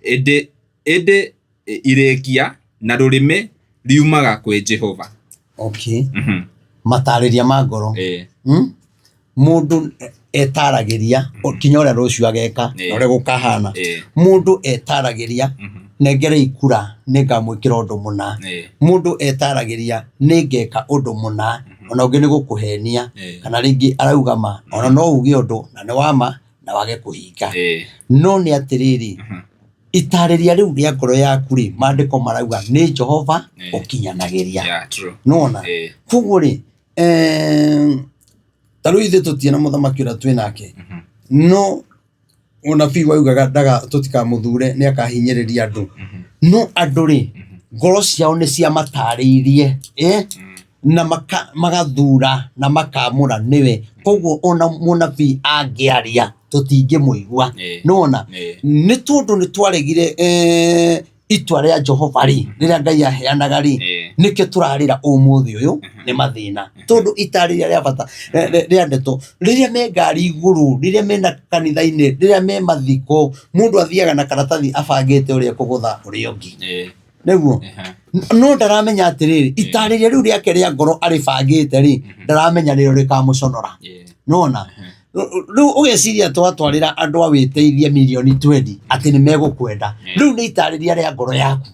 ĩndĩ ĩndĩ irĩkia na rũrĩmĩ riumaga kwĩ Jehova. Okay. Matarĩria ma ngoro. Mũndũ etaragĩria kinya ũrĩa rũciũ ageka na ũrĩa gũkahana. Mũndũ etaragĩria nengere ikura nĩngamwĩkĩra ũndũ mũna. Mũndũ etaragĩria nĩngeka ũndũ mũna, ona ũngĩ nĩ gũkũhenia, kana rĩngĩ arauga ma, ona no uge ũndũ na nĩ wa ma na wage kũhinga. No nĩ atĩrĩrĩ, itarĩria rĩu rĩa ngoro yaku rĩ, maandĩko marauga nĩ Jehova ũkinyanagĩria. Nĩwona? Koguo rĩ, ta rĩu ithuĩ tũtirĩ na mũthamaki ũrĩa twĩ nake, no mũnabii waugaga ndaga tũtikamũthure nĩ akahinyĩrĩria andũ. No andũ rĩ, ngoro ciao nĩ ciamatarĩirie, na magathura na makamũra nĩwe. Koguo ona mũnabii angĩaria tũtingĩmũigua. Nĩwona? Nĩ tondũ nĩ twaregire itua rĩa Jehova rĩ, rĩrĩa Ngai aheanaga rĩ, nĩkĩo tũrarĩra ũmũthĩ ũyũ nĩ mathĩna. Tondũ itarĩria rĩa bata rĩa ndeto, rĩrĩa me ngari igũrũ, rĩrĩa mena kanitha-inĩ, rĩrĩa me mathiko, mũndũ athiaga na karatathi abangĩte ũrĩa ekũgũtha ũrĩa ũngĩ. Nĩguo? No ndaramenya atĩrĩrĩ, itarĩria rĩu rĩake rĩa ngoro arĩbangĩte rĩ, ndaramenya rĩo rĩkamũconora. Nĩwona? Rĩu ũgeciria twatwarĩra andũ a wĩteithie mirioni 20 atĩ nĩ megũkwenda. Rĩu nĩ itarĩria rĩa ngoro yaku.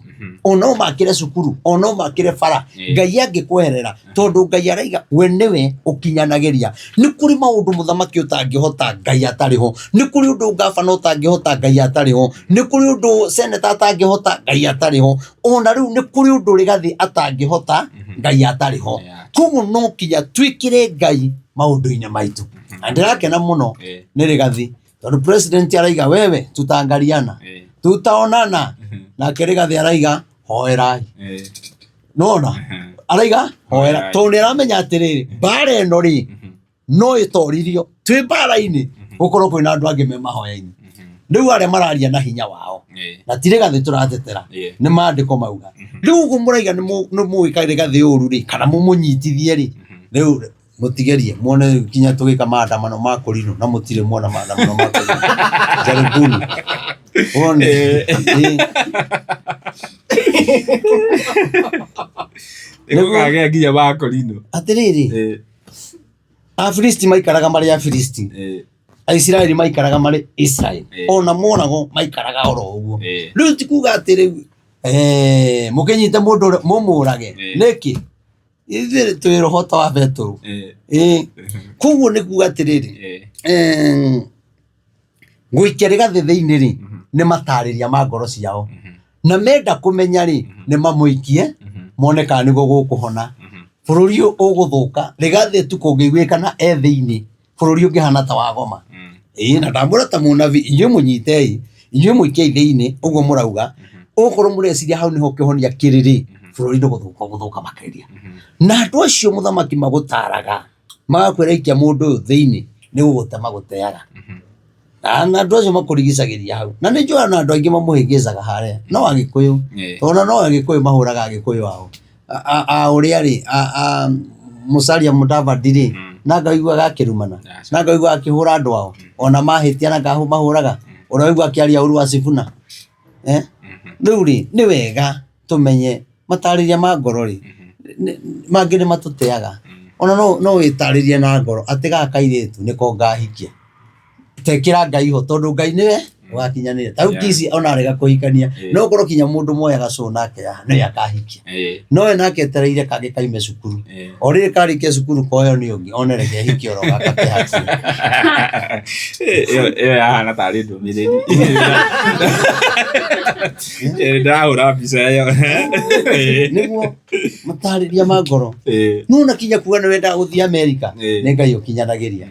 Ona ũmakĩre cukuru, ona ũmakĩre bara, Ngai angĩkweherera, tondũ Ngai araiga we nĩwe ũkinyanagĩria. Nĩ kũrĩ maũndũ mũthamaki ũtangĩhota Ngai atarĩ ho, nĩ kũrĩ ũndũ ngabana ũtangĩhota Ngai atarĩ ho, nĩ kũrĩ ũndũ seneta atangĩhota Ngai atarĩ ho, ona rĩu nĩ kũrĩ ũndũ Rigathĩ atangĩhota Ngai atarĩ ho. Koguo no kinya twĩkĩre Ngai maũndũ-inĩ maitũ. Na ndĩrakena mũno nĩ Rigathĩ tondũ president araiga wewe tutaangaliana tutaonana, nake Rigathĩ araiga hoerai. Nona araiga hoera, tondũ nĩ aramenya atĩrĩrĩ, mbara ĩno rĩ no ĩtoririo twĩ mbara-inĩ gũkorwo kwĩna andũ angĩ me mahoya-inĩ. Rĩu arĩa mararia na hinya wao na ti Rigathĩ tũratetera, nĩ maandĩko mauga. Rĩu ũguo mũraiga nĩ mũgwĩka Rigathĩ ũru rĩ, kana mũmũnyitithie rĩ, rĩu mũtigerie muone rĩu kinya tũgĩka maandamano ma kũrinũ na mũtirĩ muona maandamano ma kũrinũ. Jaribuni wone. Nĩgũkagĩa nginya ma kũrinũ. Atĩrĩrĩ, Afilisti maikaraga marĩ Afilisti, Aisiraeli maikaraga marĩ Israel, ona moragwo maikaraga oro ũguo. Rĩu ti kuga atĩ rĩu mũkĩnyite mũndũ ũrĩa mũmũrage nĩkĩ, ithuĩ twĩ roho ta wa Betũrũ. Koguo nĩ kuga atĩrĩrĩ, gũikia Rigathĩ thĩinĩ rĩ, nĩ matarĩria ma ngoro ciao, na menda kũmenya rĩ, nĩ mamũikie mone kana nĩguo gũkũhona bũrũri ũyũ ũgũthũka. Rigathĩ tu kũngĩiguĩkana e thĩinĩ, bũrũri ũngĩhana ta wa Goma. Ĩĩ, na ndamwĩra ta mũnabi, inyuĩ mũnyitei, inyuĩ mũikiei thĩinĩ ũguo mũrauga, okorwo mũreciria hau nĩho kĩhonia kĩrĩ rĩ, bũrũri nĩ gũthũka ũgũthũka makĩria. Na andũ acio mũthamaki magũtaraga magakwĩra ikia mũndũ ũyũ thĩinĩ nĩ gũgũte magũteaga. Na andũ acio makũrigicagĩria hau, na nĩ njũĩ ona andũ aingĩ mamũhĩngĩcaga harĩa no Agĩkũyũ, tondũ no Agĩkũyũ mahũraga Agĩkũyũ ao a ũrĩa rĩ, Musalia Mudavadi rĩ, na ngaiguaga akĩrumana, na ngaiguaga akĩhũra andũ ao ona mahĩtia, na ngahũraga ũrĩa waigua akĩaria ũru wa Sifuna. Rĩu rĩ, nĩ wega tũmenye matarĩria ma ngoro rĩ, mangĩ nĩ matũteaga. Ona no wĩtarĩrie na ngoro atĩ gaka kairĩtu nĩko ngahikia, tekĩra Ngai ho, tondũ Ngai nĩwe ũgakinyanĩria. Ta rĩu Kisi ona arega kũhikania, no ũkorwo kinya mũndũ moyaga cũ nake haha nĩwe akahikia, no we nake etereire kangĩ kaime cukuru, o rĩrĩ karĩkia cukuru koyo nĩ ũngĩ one reke hikie oro gaka ke hakuhĩ. Ĩyo yahana tarĩ ndũmĩrĩri. Ndĩrahũra mbica ĩyo. Nĩguo matarĩria ma ngoro. Nona kinya kuga nĩ wendaga gũthiĩ Amerika, nĩ Ngai ũkinyanagĩria.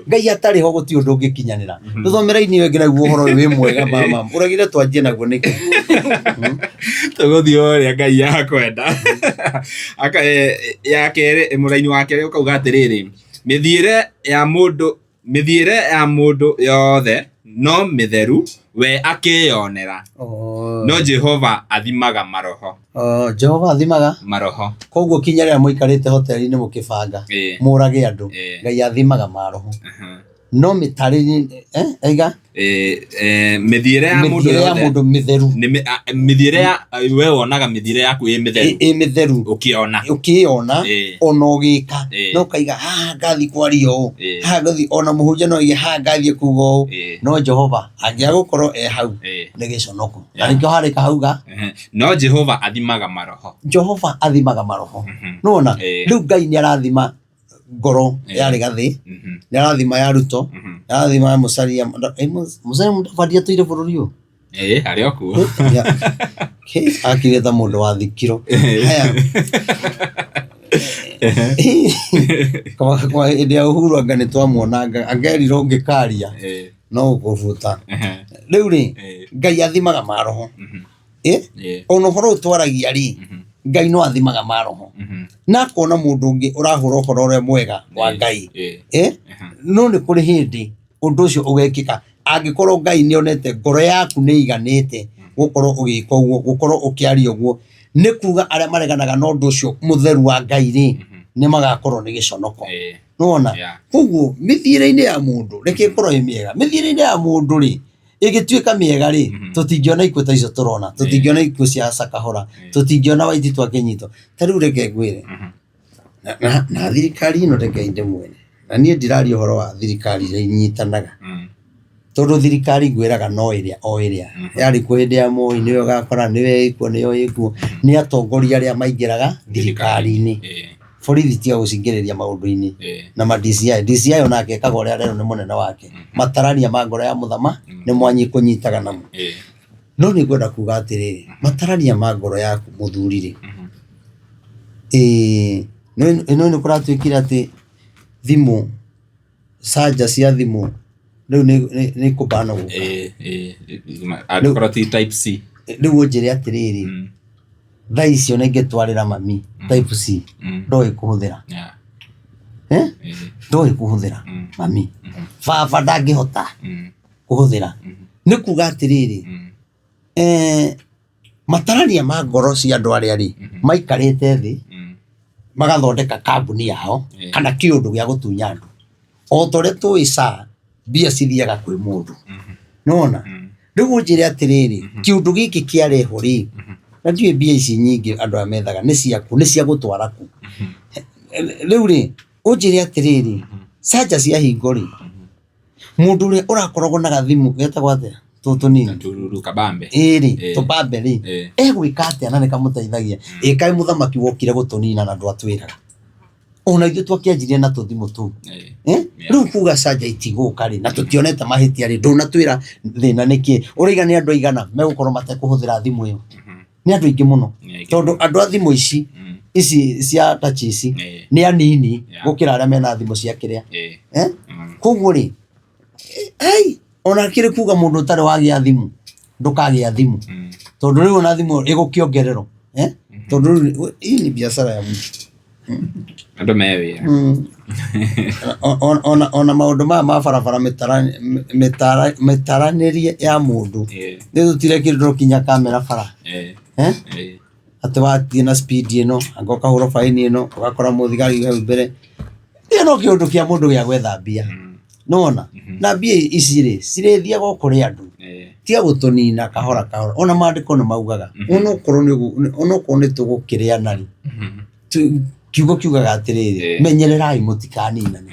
Ngai atarĩ ho gũtirĩ ũndũ ũngĩkinyanĩra. Tũthomere-inĩ ĩyo ĩngĩ naguo ũhoro ũyũ wĩ mwega mama. Ũragire twanjie naguo nĩkĩ? Tũgũthiĩ o ũrĩa Ngai akwenda. Ya kerĩ, mũraini wa kerĩ ũkauga atĩrĩrĩ, mĩthiĩre ya mũndũ mĩthiĩre ya mũndũ yothe no mĩtheru we akĩyonera, no Jehova athimaga maroho. Oh, Jehova athimaga maroho. Koguo kinya rĩrĩa mũikarĩte hoteli-inĩ mũkĩbanga mũrage andũ, Ngai athimaga maroho. No mĩtarĩrie aiga Mĩthiĩre ya mũndũ mĩthiĩre ya yothe mũndũ mĩtheru. Nĩ mĩthiĩre ya we wonaga mĩthiĩre yaku ĩ mĩtheru. Ĩ mĩtheru. Ũkĩona. Ũkĩyona ona ũgĩka, no ũkaiga haha ngathiĩ kwaria ũũ, haha ngathiĩ, ona mũhunjia no aige haha ngathiĩ kuga ũũ, no Jehova angĩaga gũkorwo e hau nĩ gĩconoko. Na nĩkĩo harĩka hauga No Jehova athimaga maroho. Jehova athimaga maroho. Nĩwona? Rĩu Ngai nĩ arathima ngoro ya Rigathĩ, nĩ arathima ya Ruto, nĩ arathima ya Musalia. Musalia Mudavadi atũire bũrũri ũyũ? Ĩĩ, arĩ o kuo. Akire ta mũndũ wathikirwo. Haya. Kwa hĩndĩ ya Uhuru anga nĩ twamuonanga, angerirwo ũngĩkaria no gũkũbuta. Rĩu rĩ, Ngai athimaga maroho. Ona ũhoro ũyũ twaragia rĩ, Ngai no athimaga maroho. Na akona mũndũ ũngĩ ũrahũra ũhoro ũrĩa mwega wa Ngai. No nĩ kũrĩ hĩndĩ ũndũ ũcio ũgekĩka angĩkorwo Ngai nĩ onete ngoro yaku nĩ ĩiganĩte gũkorwo ũgĩka ũguo, gũkorwo ũkĩaria ũguo. Nĩ kuga arĩa mareganaga na ũndũ ũcio mũtheru wa Ngai rĩ, nĩ magakorwo nĩ gĩconoko. Nĩwona? Koguo mĩthiĩre-inĩ ya mũndũ, reke ĩkorwo ĩ mĩega. Mĩthiĩre-inĩ ya mũndũ rĩ, ĩgĩtuĩka mĩega rĩ, tũtingĩona ikuũ ta icio tũrona, tũtingĩona ikuũ cia Sakahora, tũtingĩona Waititu akĩnyitwo. Ta rĩu reke ngwĩre, na thirikari ĩno reke ndĩmwĩre, na niĩ ndiraria ũhoro wa thirikari iria inyitanaga. Tondũ thirikari ngwĩraga no ĩrĩa o ĩrĩa yarĩ kuo hĩndĩ ya Moi, nĩyo ũgakora nĩyo ĩkuo, nĩyo ĩkuo, nĩ atongoria arĩa maingĩraga thirikari-inĩ. Borithi tiga gũcingĩrĩria maũndũ-inĩ na ma DCI. DCI onake ekaga ũrĩa arerwo nĩ mũnene wake. Matarania ma ngoro ya mũthama nĩ mwanyi kũnyitaga namo. No nĩ ngwenda kuga atĩrĩrĩ, matarania ma ngoro yaku mũthuri rĩ, ĩĩ nĩ nĩ kũratuĩkire atĩ thimũ, canja cia thimũ rĩu nĩ ikũbana gũka. Angĩkorwo ti type C. Rĩu ũnjĩre atĩrĩrĩ, thaa icio ona ingĩtwarĩra mami type C, ndoĩ kũhũthĩra. Eh? Ndoĩ kũhũthĩra mami. Baba ndangĩhota kũhũthĩra. Nĩ kuga atĩrĩrĩ, matarania ma ngoro cia andũ arĩa rĩ, maikarĩte thĩ, magathondeka kambuni yao kana kĩũndũ gĩa gũtunya andũ. O ta ũrĩa tũĩ SHA mbia cithiaga kwĩ mũndũ. Nĩwona? Rĩu ũnjĩre atĩrĩrĩ, kĩũndũ gĩkĩ kĩarehwo rĩ, na ndiũĩ mbia ici nyingĩ andũ aya methaga nĩ ciaku, nĩ cia gũtwara kũ? Rĩu rĩ, ũnjĩre atĩrĩrĩ, canja ciahingwo rĩ, mũndũ ũrĩa ũrakoragwo na gathimũ getagwo atĩa? Tũtũ tũnini. Tururu kabambe. Ĩĩ rĩ, tũbambe rĩ, egwĩka atĩa na nĩ kamũteithagia? Ĩ kaĩ mũthamaki wokire gũtũnina na ndwatwĩraga? Ona ithuĩ twakĩanjirie na tũthimũ tũu. Eh? Rĩu kuga canja itigũka rĩ, na tũtionete mahĩtia rĩ, ndũnatwĩra thĩna nĩ kĩ? Ũraiga nĩ andũ aigana megũkorwo matekũhũthĩra thimũ ĩyo? Nĩ andũ aingĩ mũno. Tondũ andũ a thimũ ici, ici cia touch ici, nĩ anini gũkĩra arĩa mena thimũ cia kĩrĩa. Eh? Koguo rĩ, ai, ona kĩrĩ kuga mũndũ ũtarĩ wagĩa thimũ, ndũkagĩa thimũ. Tondũ rĩu ona thimũ ĩgũkĩongererwo. Eh? Tondũ rĩu hii ni biacara ya mtu. Andũ me wĩra. Ona maũndũ maya ma barabara mĩtaranĩrie ya mũndũ, nĩ tũtire kĩndũ tũkinya kamera bara. Eh? Atĩ wathiĩ na speed ĩno, anga ũkahũrwo baĩni ĩno, ũgakora mũthigari hau mbere. Ĩyo no kĩũndũ kĩa mũndũ gĩa gwetha mbia. Nĩwona? Na mbia ici rĩ, cirĩthiaga o kũrĩ andũ. Tiga gũtũnina kahora kahora. Ona maandĩko nĩ maugaga, onokorwo nĩ onokorwo nĩ tũgũkĩrĩana rĩ, kiugo kiugaga atĩrĩrĩ, menyererai mũtikaninane.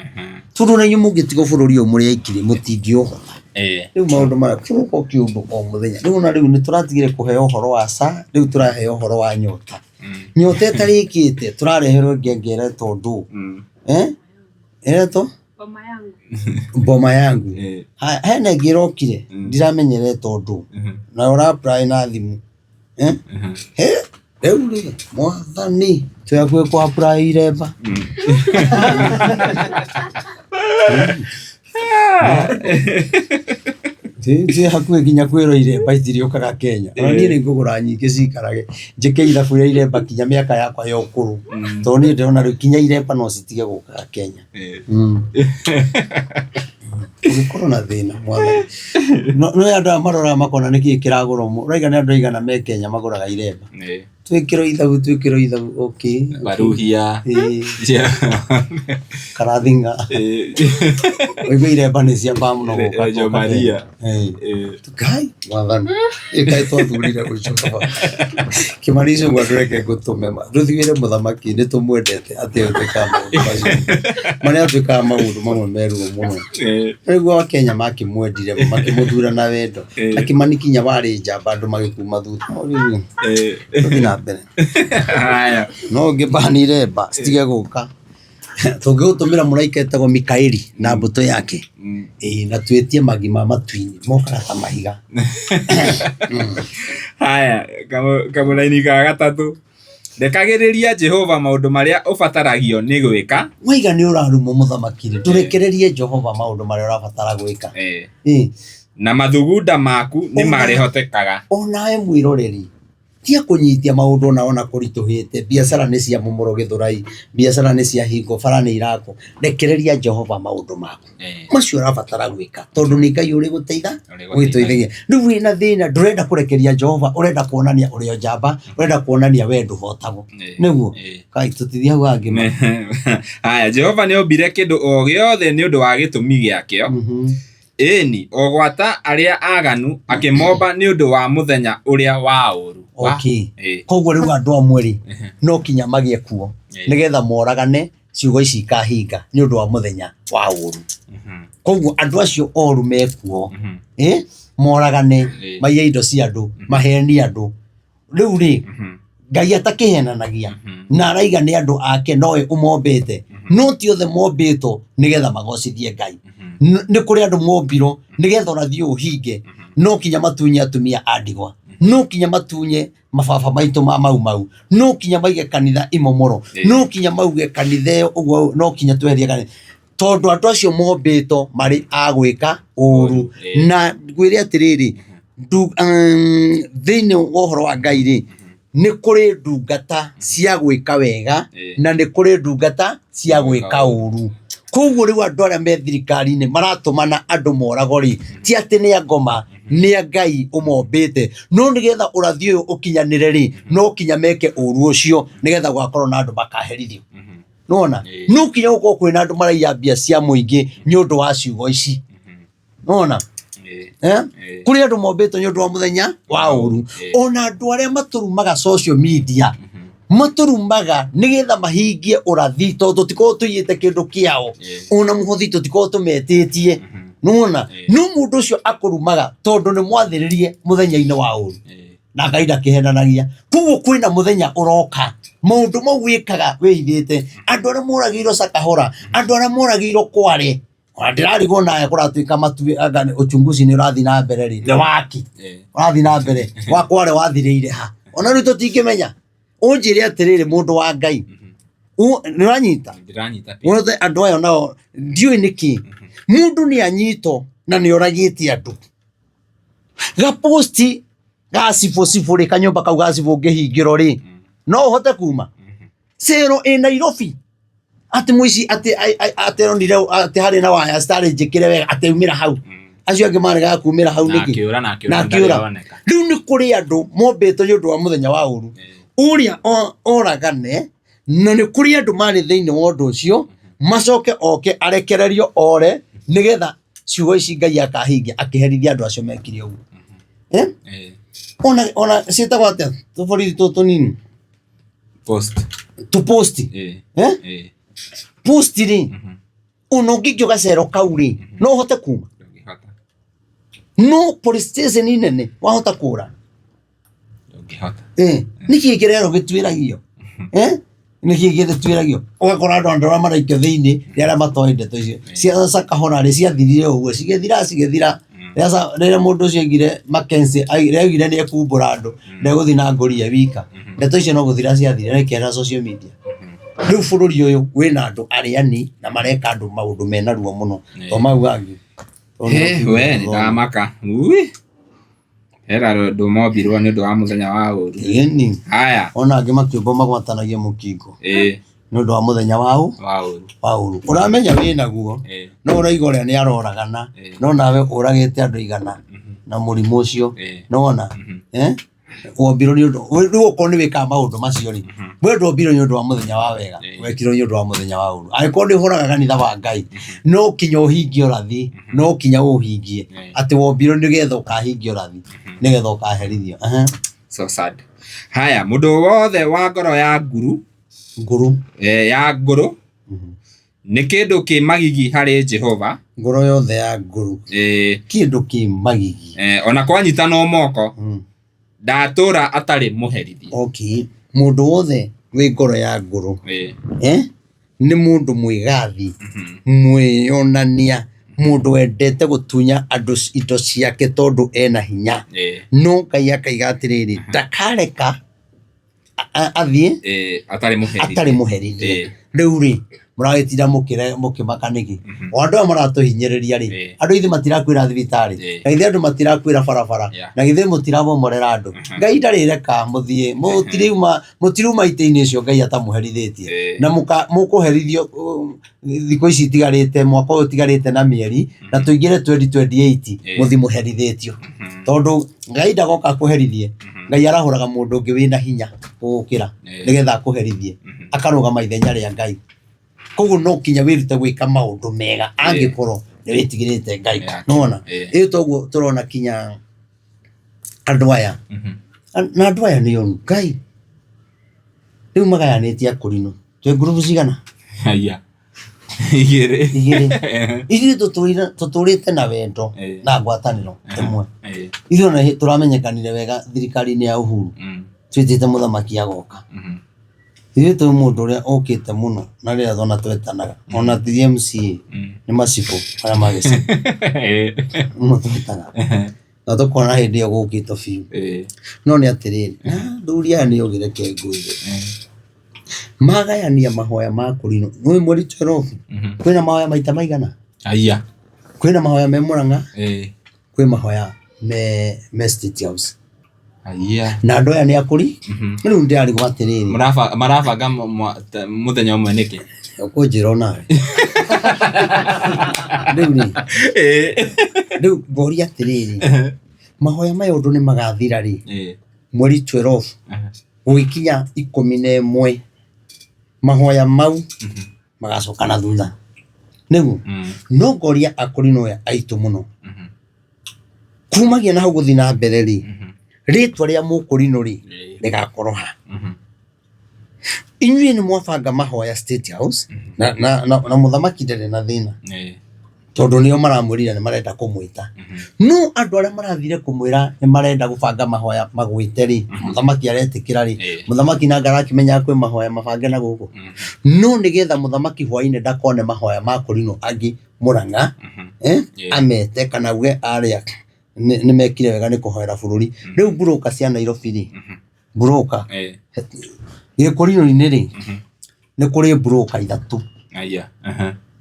Tondũ na inyuĩ mũngĩtigwo bũrũri ũyũ mũrĩ aiki rĩ, mũtingĩũhota. Rĩu maũndũ maya kĩroko kĩũndũ o mũthenya. Rĩu ona rĩu nĩ tũratigire kũheo ũhoro wa SHA, rĩu tũraheo ũhoro wa nyota. Nyota ĩtarĩkĩte, tũrareherwo ngengere tondũ, eh? Ĩretwo? Boma yangu. Boma yangu. Haya, hena ĩngĩ ĩrokire, ndiramenyere tondũ, na ũra apply na thimũ. Eh? He, rĩu rĩ, mwathani, twĩ hakuhĩ kũ apply iremba. Twĩ hakuhĩ nginya kwĩrwo iremba itirĩũkaga Kenya. Ona niĩ nĩ ngũgũra nyingĩ ciikarage, njĩke ithabu rĩa iremba nginya mĩaka yakwa ya ũkũrũ. Tondũ niĩ ndĩrona rĩu nginya iremba no citige gũkaga Kenya. Ũngĩkorwo na thĩna mwathani. No no andũ aya maroraga makona nĩkĩ kĩragũrwo mũno. Ũraiga nĩ andũ aigana me Kenya magũraga iremba. Twĩkĩrwo ithabu, twĩkĩrwo ithabu, okay. Baruhia. Ĩĩ, Karathinga. Ũigue iremba nĩ ciambaga mũno gũka. Reggio gũka Maria. Kenya. Ĩĩ. Ngai mwathani. Ĩ kaĩ twathurire ũcio baba. Kĩmani icio gwa ndũreke ngũtũme ma. Ndũthiĩre mũthamaki nĩ tũmwendete atĩ ũtwĩkaga maũndũ macio. Marĩa atwĩkaga maũndũ mamwe me ruo mũno. Nĩguo Akenya makĩmwendire makĩmũthura na wendo. Na Kĩmani kinya warĩ njamba andũ magĩkuma thutha. No rĩu tũthiĩ na mbere. Haya. No ũngĩbani iremba citige gũka. Tũngĩgũtũmĩra mũraika etagwo Mikaeli na mbũtũ yake. Ĩĩ na twĩtie magi ma matu-inĩ mokaga ta mahiga. Haya, kamũraini ga gatatũ. Rekagĩrĩria Jehova maũndũ marĩa ũbataragio nĩ gwĩka. Waiga nĩ ũrarumwo mũthamaki rĩ, ndũrekererie Jehova maũndũ marĩa ũrabatara gwĩka. Ĩĩ. Na mathugunda maku nĩ marĩhotekaga. Onawe mwĩroreri Tia kũnyitia maũndũ ona ona kũritũhĩte, biacara nĩ cia momorwo Gĩthũrai, biacara nĩ cia hingwo, bara nĩ irakwo, rekereria Jehova maũndũ maku macio ũrabatara gwĩka tondũ nĩ Ngai ũrĩgũteitha ũgĩteithagia. Rĩu wĩna thĩna ndũrenda kũrekeria Jehova, ũrenda kuonania ũrĩ o njamba, ũrenda kuonania we ndũhotagwo. Nĩguo? Kai tũtithiĩ hau hangĩ ma. Haya, Jehova nĩ ombire kĩndũ o gĩothe nĩ ũndũ wa gĩtũmi gĩakĩo. Ĩĩ-ni, o gwata arĩa aaganu akĩmomba nĩ ũndũ wa mũthenya ũrĩa wa ũũru. Okay. Ĩĩ. Koguo rĩu andũ amwe rĩ, no kinya magĩe kuo nĩgetha moragane. Ciugo ici ikahinga nĩ ũndũ wa mũthenya wa ũru. Koguo andũ acio oru mekuo, moragane, maiye indo cia andũ, mahenie andũ. Rĩu rĩ, Ngai atakĩhenanagia na araiga nĩ andũ ake nowe ũmombĩte, no ti othe mombĩtwo nĩgetha magocithie Ngai. Nĩ kũrĩ andũ mombirwo nĩgetha ũrathi ũyũ ũhinge, no kinya matunye atumia a ndigwa, no kinya matunye mababa maitũ ma mau mau, no kinya maige kanitha imomoro, no kinya mauge kanitha ĩyo ũguo, no kinya tweherie kanitha, tondũ andũ acio mombĩtwo marĩ a gwĩka ũru. Na ngwĩre atĩrĩrĩ, thĩinĩ wa ũhoro wa Ngai rĩ, nĩ kũrĩ ndungata cia gwĩka wega na nĩ kũrĩ ndungata cia gwĩka ũru. Koguo rĩu andũ arĩa me thirikari-inĩ maratũmana andũ moragwo rĩ, ti atĩ nĩ a ngoma, nĩ a Ngai ũmombĩte, no nĩgetha ũrathi ũyũ ũkinyanĩre rĩ, no kinya meke ũru ũcio nĩgetha gũgakorwo na andũ makaherithio. Nĩwona? No kinya gũkorwo kwĩna andũ maraiya mbia cia mũingĩ nĩ ũndũ wa ciugo ici. Nĩwona? Kũrĩ andũ mombĩtwo nĩ ũndũ wa mũthenya wa ũru. Ona andũ arĩa matũrumaga social media, matũrumaga nĩgetha mahingie ũrathi, tondũ tũtikoragwo tũiyĩte kĩndũ kĩao, ona mũhothi tũtikoragwo tũmetĩtie. Nĩwona? No mũndũ ũcio akũrumaga tondũ nĩ mwathĩrĩrie mũthenya-inĩ wa ũru. Na Ngai ndakĩhenanagia. Koguo kwĩna mũthenya ũroka, maũndũ mau wĩkaga wĩhithĩte, andũ arĩa moragĩirwo Sakahora, andũ arĩa moragĩirwo Kware, ona ndĩrarigwo nawe kũratuĩka matuĩ anga nĩ uchunguzi nĩ ũrathiĩ na mbere rĩ, nĩ waki ũrathiĩ na mbere, wa Kware wathirĩire ha? Ona rĩu tũtingĩmenya. Ũnjĩre atĩrĩrĩ, mũndũ wa Ngai, nĩ ũranyita? Ndĩranyita biũ. Wothe andũ aya nao ndiũĩ nĩkĩ mũndũ nĩ anyitwo na nĩ oragĩte andũ. Gaposti ga cibũ cibũ rĩ, kanyũmba kau ga cibũ ũngĩhingĩrwo rĩ, no ũhote kuma? Cero ĩ Nairobi atĩ mũici atĩ atĩ aronire atĩ harĩ na waya citarĩ njĩkĩre wega atĩ aumĩra hau, acio angĩ maregaga kumĩra hau Na nĩkĩ? akĩũra, na akĩũra, Na akĩũra. ndarĩ oneka. Rĩu nĩ kũrĩ andũ mombĩtwo nĩ ũndũ wa mũthenya wa ũru, ũrĩa oragane, na nĩ kũrĩ andũ marĩ thĩinĩ wa ũndũ ũcio, macoke oke arekererio ore, nĩgetha ciugo ici Ngai akahingia akĩherithia andũ acio mekire ũguo. Ona ciĩtagwo atĩa tũborithi tũtũ tũnini? Post. Tũposti. Post rĩ, ona ũngĩikio gacero kau rĩ, no ũhote kuma? Ndũngĩhota. No police station nene wahota kũra? Ndũngĩhota. Nĩkĩ kĩrerwo gĩtuĩragio? Nĩkĩ gĩtuĩragio? Ũgakora andũ arĩa maraikio thĩinĩ nĩ arĩa matoĩ ndeto icio. Cia Sakahora rĩ, ciathirire ũguo, cigĩthira cigĩthira. Rĩrĩa mũndũ ũcio aigire Mackenzie, rĩrĩa augire nĩ ekumbũra andũ, ndegũthiĩ na ngũri ye wika. Ndeto icio no gũthira ciathirire na ikĩehera social media. Rĩu bũrũri ũyũ wĩna andũ arĩani na mareka andũ maũndũ mena ruo mũno. To mau mangĩ. We, nĩ ndamaka. Ui. Hera andũ mombirwo nĩ ũndũ wa mũthenya wa ũru. Ĩni. Haya. Ona angĩ makĩũmbwo magwatanagia mũkingo. Nĩ ũndũ wa mũthenya wa ũ? Wa ũru. Wa ũru. Ũramenya wĩnaguo, no ũraiga ũrĩa nĩ aroragana, no nawe ũragĩte andũ igana na mũrimũ ũcio. Nĩwona? Wombirwo nĩ ũndũ, rĩu okorwo nĩ wĩkaga maũndũ macio rĩ, we ndwombirwo nĩ ũndũ wa mũthenya wa wega, wekirwo nĩ ũndũ wa mũthenya wa ũru. Angĩkorwo nĩ ũhũraga kanitha wa Ngai, no kinya ũhingie ũrathi, no kinya ũhingie atĩ wombirwo nĩgetha ũkahingia ũrathi, nĩgetha ũkaherithio. So sad. Haya, mũndũ wothe wa ngoro ya nguru, Nguru. Ya ngũrũ, nĩ kĩndũ kĩ magigi harĩ Jehova. Ngoro yothe ya ngũrũ. Kĩndũ kĩ magigi. Ona kwanyitanwo moko, ndatũra atarĩ mũherithie. Okay. Mũndũ wothe wĩ ngoro ya ngũrũ. Nĩ mũndũ mwĩgathi, mwĩyonania, mũndũ wendete gũtunya andũ indo ciake tondũ ena hinya. No Ngai akaiga atĩrĩrĩ, ndakareka athiĩ Atarĩ mũherithie. Atarĩ mũherithie. Rĩu rĩ, mũragĩtinda mũkĩmaka nĩkĩ? O andũ aya maratũhinyĩrĩria rĩ, andũ ithuĩ matirakuĩra thibitarĩ, na githĩ andũ matirakuĩra barabara, na githĩ mũtiramomorera andũ. Ngai ndarĩreka mũthiĩ, mũtiriuma itĩ-inĩ icio Ngai atamũherithĩtie. Na mũkũherithio thikũ ici itigarĩte, mwaka ũyũ ũtigarĩte na mĩeri, na tũingĩre 2028, mũthiĩ mũherithĩtio. Tondũ Ngai ndagoka akũherithie, Ngai arahũraga mũndũ ũngĩ wĩna hinya gũgũkĩra, nĩgetha akũherithie. Akarũgama ithenya rĩa Ngai. Koguo no kinya wĩrute gwĩka maũndũ mega angĩkorwo nĩ wĩtigĩrĩte Ngai. Nĩwona? Ĩyo toguo tũrona kinya andũ aya. Na andũ aya nĩ oru. Ngai, rĩu magayanĩtie akũrinũ. Twĩ ngurubu cigana? Haya. Igĩrĩ. Igĩrĩ. Ithuĩ tũtũrĩte na wendo na ngwatanĩro ĩmwe. Ithuĩ ona tũramenyekanire wega thirikari-inĩ ya Uhuru twĩtĩte mũthamaki agoka. Ithuĩ twĩ mũndũ ũrĩa ũkĩte mũno na rĩrĩa ona twetanaga ona ti MCA nĩ macibũ arĩa ma gĩcagi mũno twetanaga na tũkona hĩndĩ ĩyo gũkĩte biũ. No nĩ atĩrĩrĩ, athuri aya nĩ ogĩ reke ngwĩre. Magayania mahoya ma kũrinwo, nĩũĩ mweri 12 kwĩna mahoya maita maigana? Aya. Kwĩna mahoya me Mũrang'a, kwĩ mahoya me State House. Aya. Na andũ aya nĩ akũri, rĩu ndĩrarigwo atĩrĩrĩ. Marabanga mũthenya ũmwe nĩkĩ? Ũkũnjĩra onawe. Rĩu rĩ, rĩu ngoria atĩrĩrĩ, mahoya maya ũndũ nĩ magathira rĩ, mweri 12 gũgĩkinya 11 mahoya mau magacoka na thutha. Nĩguo? No ngoria akũrinũ aya aitũ mũno, kumagia na hau gũthiĩ na mbere rĩ, rĩtwa rĩa mũkũrinũ rĩ, rĩgakorwo ha? Inyuĩ nĩ mwabanga mahoya State House na mũthamaki ndarĩ na thĩna tondũ nĩo maramwĩrire nĩ marenda kũmwĩta. No andũ arĩa marathire kũmwĩra nĩ marenda gũbanga mahoya magwĩte rĩ, mũthamaki aretĩkĩra rĩ, mũthamaki nanga arakĩmenya kwĩ mahoya mabange na gũkũ. No nĩgetha mũthamaki hwainĩ ndakone mahoya ma kũrinwo angĩ Mũrang'a, amete kana auge arĩa nĩ mekire wega nĩ kũhoera bũrũri. Rĩu mburũka cia Nairobi rĩ, mburũka gĩkũrinũ-inĩ rĩ, nĩ kũrĩ mburũka ithatũ.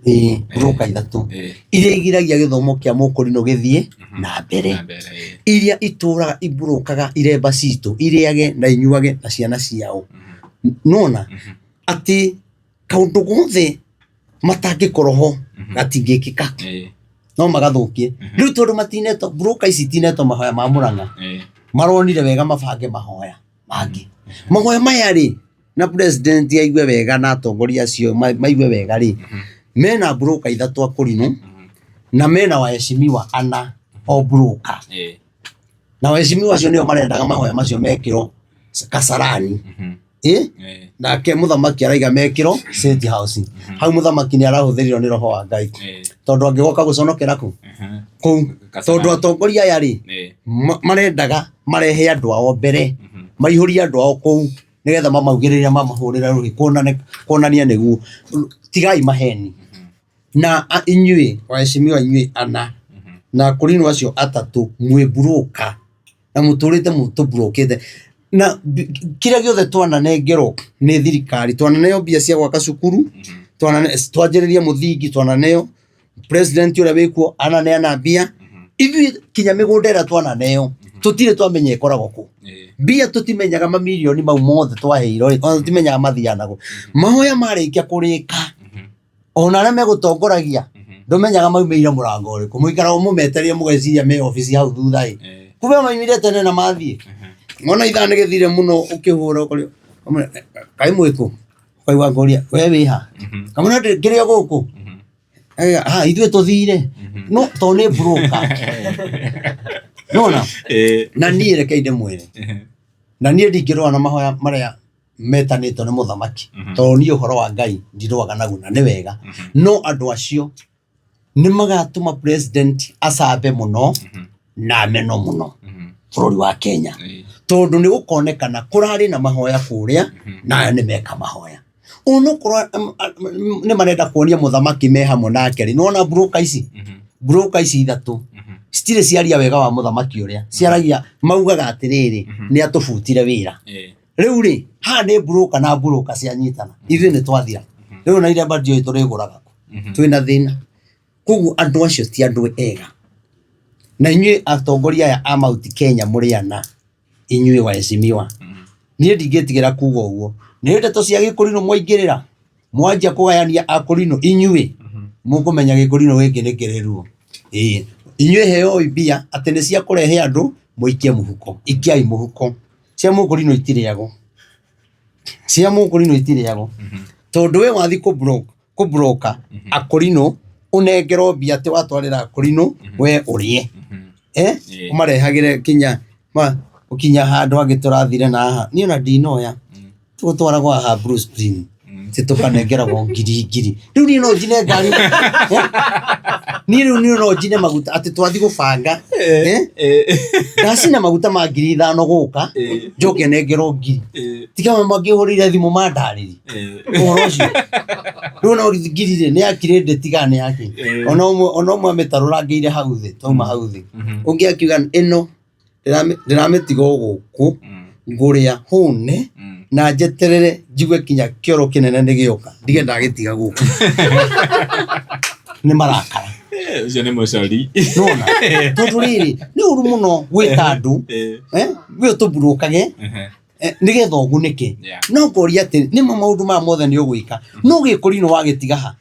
Ĩĩ, mburũka ithatũ iria igiragia gĩthomo kĩa mũkũrinũ gĩthiĩ na mbere, iria itũraga imburũkaga iremba citũ irĩage na inyuage na ciana ciao. Nĩwona atĩ kaũndũ gothe matangĩkorwo ho gatingĩkĩka, no magathũkie. Rĩu tondũ matinetwo, mburũka ici itinetwo mahoya ma Mũrang'a, maronire wega mabange mahoya mangĩ. Mahoya maya rĩ, na president aigue wega na atongoria acio maigue wega rĩ, mena mburũka ithatũ akũrinũ na mena waheshimiwa ana o mburũka. Na waheshimiwa acio nĩo marendaga mahoya macio mekĩrwo Kasarani. Ĩ? Nake mũthamaki araiga mekĩrwo State House. Hau mũthamaki nĩ arahũthĩrirwo nĩ roho wa Ngai. Tondũ angĩgoka gũconokera kũ? Kũu. Tondũ atongoria aya rĩ, marendaga marehe andũ ao mbere, maihũrie andũ ao kũu nĩgetha mamaugĩrĩre mamahũrĩre rũhĩ kuonania nĩguo. Tigai maheni. Na inyuĩ waheshimiwa inyuĩ ana na akũrinũ acio atatũ mwĩ mburũka na mũtũrĩte mũtũmburũkĩte na kĩrĩa gĩothe twananengerwo nĩ thirikari, twananeo mbia cia gwaka cukuru, twanjĩrĩria mũthingi twananeo, president ũrĩa wĩkuo ananeana mbia, ithuĩ kinya mĩgũnda ĩrĩa twananeo tũtirĩ twamenya ĩkoragwo kũ. Mbia tũtimenyaga mamirioni mau mothe twaheirwo rĩ, ona tũtimenyaga mathiaga nakũ. Mahoya marĩkia kũrĩka, ona arĩa megũtongoragia ndũmenyaga maumĩire mũrango ũrĩkũ, mũikaraga mũmetereire mũgeciria me obici hau thutha ĩ, kumbe maumire tene na mathiĩ. Wona ithaa nĩ rĩthire mũno ũkĩhũra ũkorio kaĩ mwĩkũ? Ũkaigua ngũria we wĩha? Kamwĩra ngĩrĩ o gũkũ. Ha ithuĩ tũthire no tondũ nĩ broker. Nĩwona? Na niĩ rekei ndĩmwĩre, na niĩ ndingĩrũa na mahoya marĩa metanĩtwo nĩ mũthamaki, tondũ niĩ ũhoro wa Ngai ndirũaga naguo na nĩ wega. No andũ acio nĩ magatũma president acambe mũno na ameno mũno bũrũri wa Kenya, tondũ nĩ gũkonekana kũrarĩ na mahoya kũrĩa na aya nĩ meka mahoya. Onokorwo nĩ marenda kuonia mũthamaki me hamwe nake rĩ, nĩwona broker ici, broker ici ithatũ citirĩ ciaria wega wa mũthamaki ũrĩa ciaragia, maugaga atĩrĩrĩ, nĩ atũbutire wĩra. Rĩu rĩ, haha nĩ broker na broker cianyitana, ithuĩ nĩ twathira. Rĩu ona iremba ndiũĩ tũrĩgũraga kũ, twĩna thĩna. Koguo andũ acio ti andũ ega. Na inyuĩ atongoria aya a Mount Kenya mũrĩ ana, inyuĩ waheshimiwa, niĩ ndingĩtigĩra kuga ũguo. Nĩ ndeto cia gĩkũrinũ mwaingĩrĩra, mwanjia kũgayania akũrinũ inyuĩ, mũkũmenya gĩkũrinũ gĩkĩ nĩ kĩrĩ ruo. Ĩĩ, inyuĩ heoi mbia atĩ nĩ cia kũrehe andũ mũikie mũhuko, ikiai mũhuko. Cia mũkũrinũ itirĩagwo, cia mũkũrinũ itirĩagwo, tondũ we wathiĩ kũ block kũbroka akũrinũ ũnengerwo mbia atĩ watwarĩra akũrinũ we ũrĩe, eh? Ũmarehagĩre kinya kinya handũ hangĩ tũrathire na haha niĩ ona ndinoya tũgũtwaragwo haha Blue Spring. Ti tũkanengeragwo ngiri ngiri. Rĩu niĩ no njine ngari. Eh? Niĩ rĩu niĩ no njine maguta atĩ twathiĩ gũbanga. Eh? Ndacina maguta ma 5,000 gũka, njoke nengerwo ngiri. Tiga mangĩhũrĩire thimũ mandarĩrie. Ũhoro ũcio. Rĩu no ngiri rĩ, nĩ ya credit kana nĩ ya kĩ? Ona ũmwe ona ũmwe amĩtarũrangĩire hau thĩ, twauma hau thĩ. Ũngĩ akiuga ĩno ndĩramĩtiga o gũkũ ngũrĩa hũne na njeterere njigue kinya kĩoro kĩnene nĩ gĩoka ndige ndagĩtiga gũkũ. Nĩ marakara. Ũcio nĩ mũcori. Nona tondũ rĩrĩ nĩ ũru mũno gwĩta andũ we ũtũmburũkage nĩgetha ũgunĩke. No ngoria atĩ nĩma maũndũ maya mothe nĩ ũgwĩka no gĩkũrinũ wagĩtiga ha?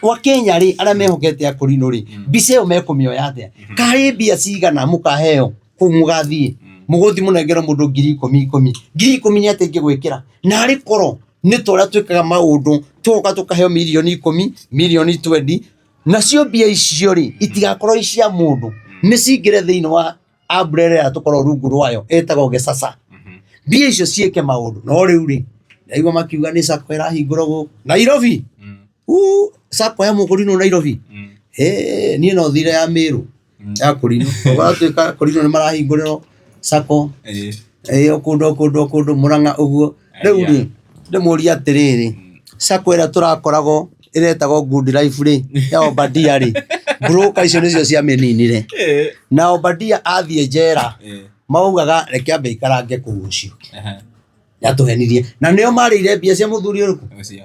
Wa Kenya rĩ arĩa mehokete akũrinũ rĩ mbica ĩyo mekũmĩoya atĩa? Karĩ mbia cigana mũkaheo kũu mũgathiĩ? Mũgũthiĩ mũnengere mũndũ 10,000 ikũmi. 10,000 nĩ atĩa ingĩgwĩkĩra? Na arĩ korwo nĩ ta ũrĩa twĩkaga maũndũ tũgoka tũkaheo mirioni 10, mirioni 20, nacio mbia icio rĩ itigakorwo i cia mũndũ, nĩ cingĩre thĩinĩ wa umbrella ĩrĩa tũkoragwo rungu rwayo ĩtagwo gĩcaca. Mbia icio ciĩke maũndũ. No rĩu rĩ ndaigua makiuga nĩ sacco ĩrahingũrwo gũkũ Nairobi. Sacco ya mũkũrinũ Nairobi. Niĩ no thire ya Mĩrũ ya kũrinũ. Ũgatuĩka kũrinũ nĩ marahingũrĩrwo sacco o kũndũ o kũndũ o kũndũ Mũrang'a ũguo. Rĩu rĩ ndĩmũrie atĩrĩrĩ, sacco ĩrĩa tũrakoragwo ĩretagwo Good Life rĩ ya Obadia rĩ, broker icio nĩcio ciamĩninire. Na Obadia athiĩ njera maugaga reke ambe aikarange kũu ũcio. Yatũhenirie. Na nĩo marĩire mbia cia mũthuri ũrĩkũ?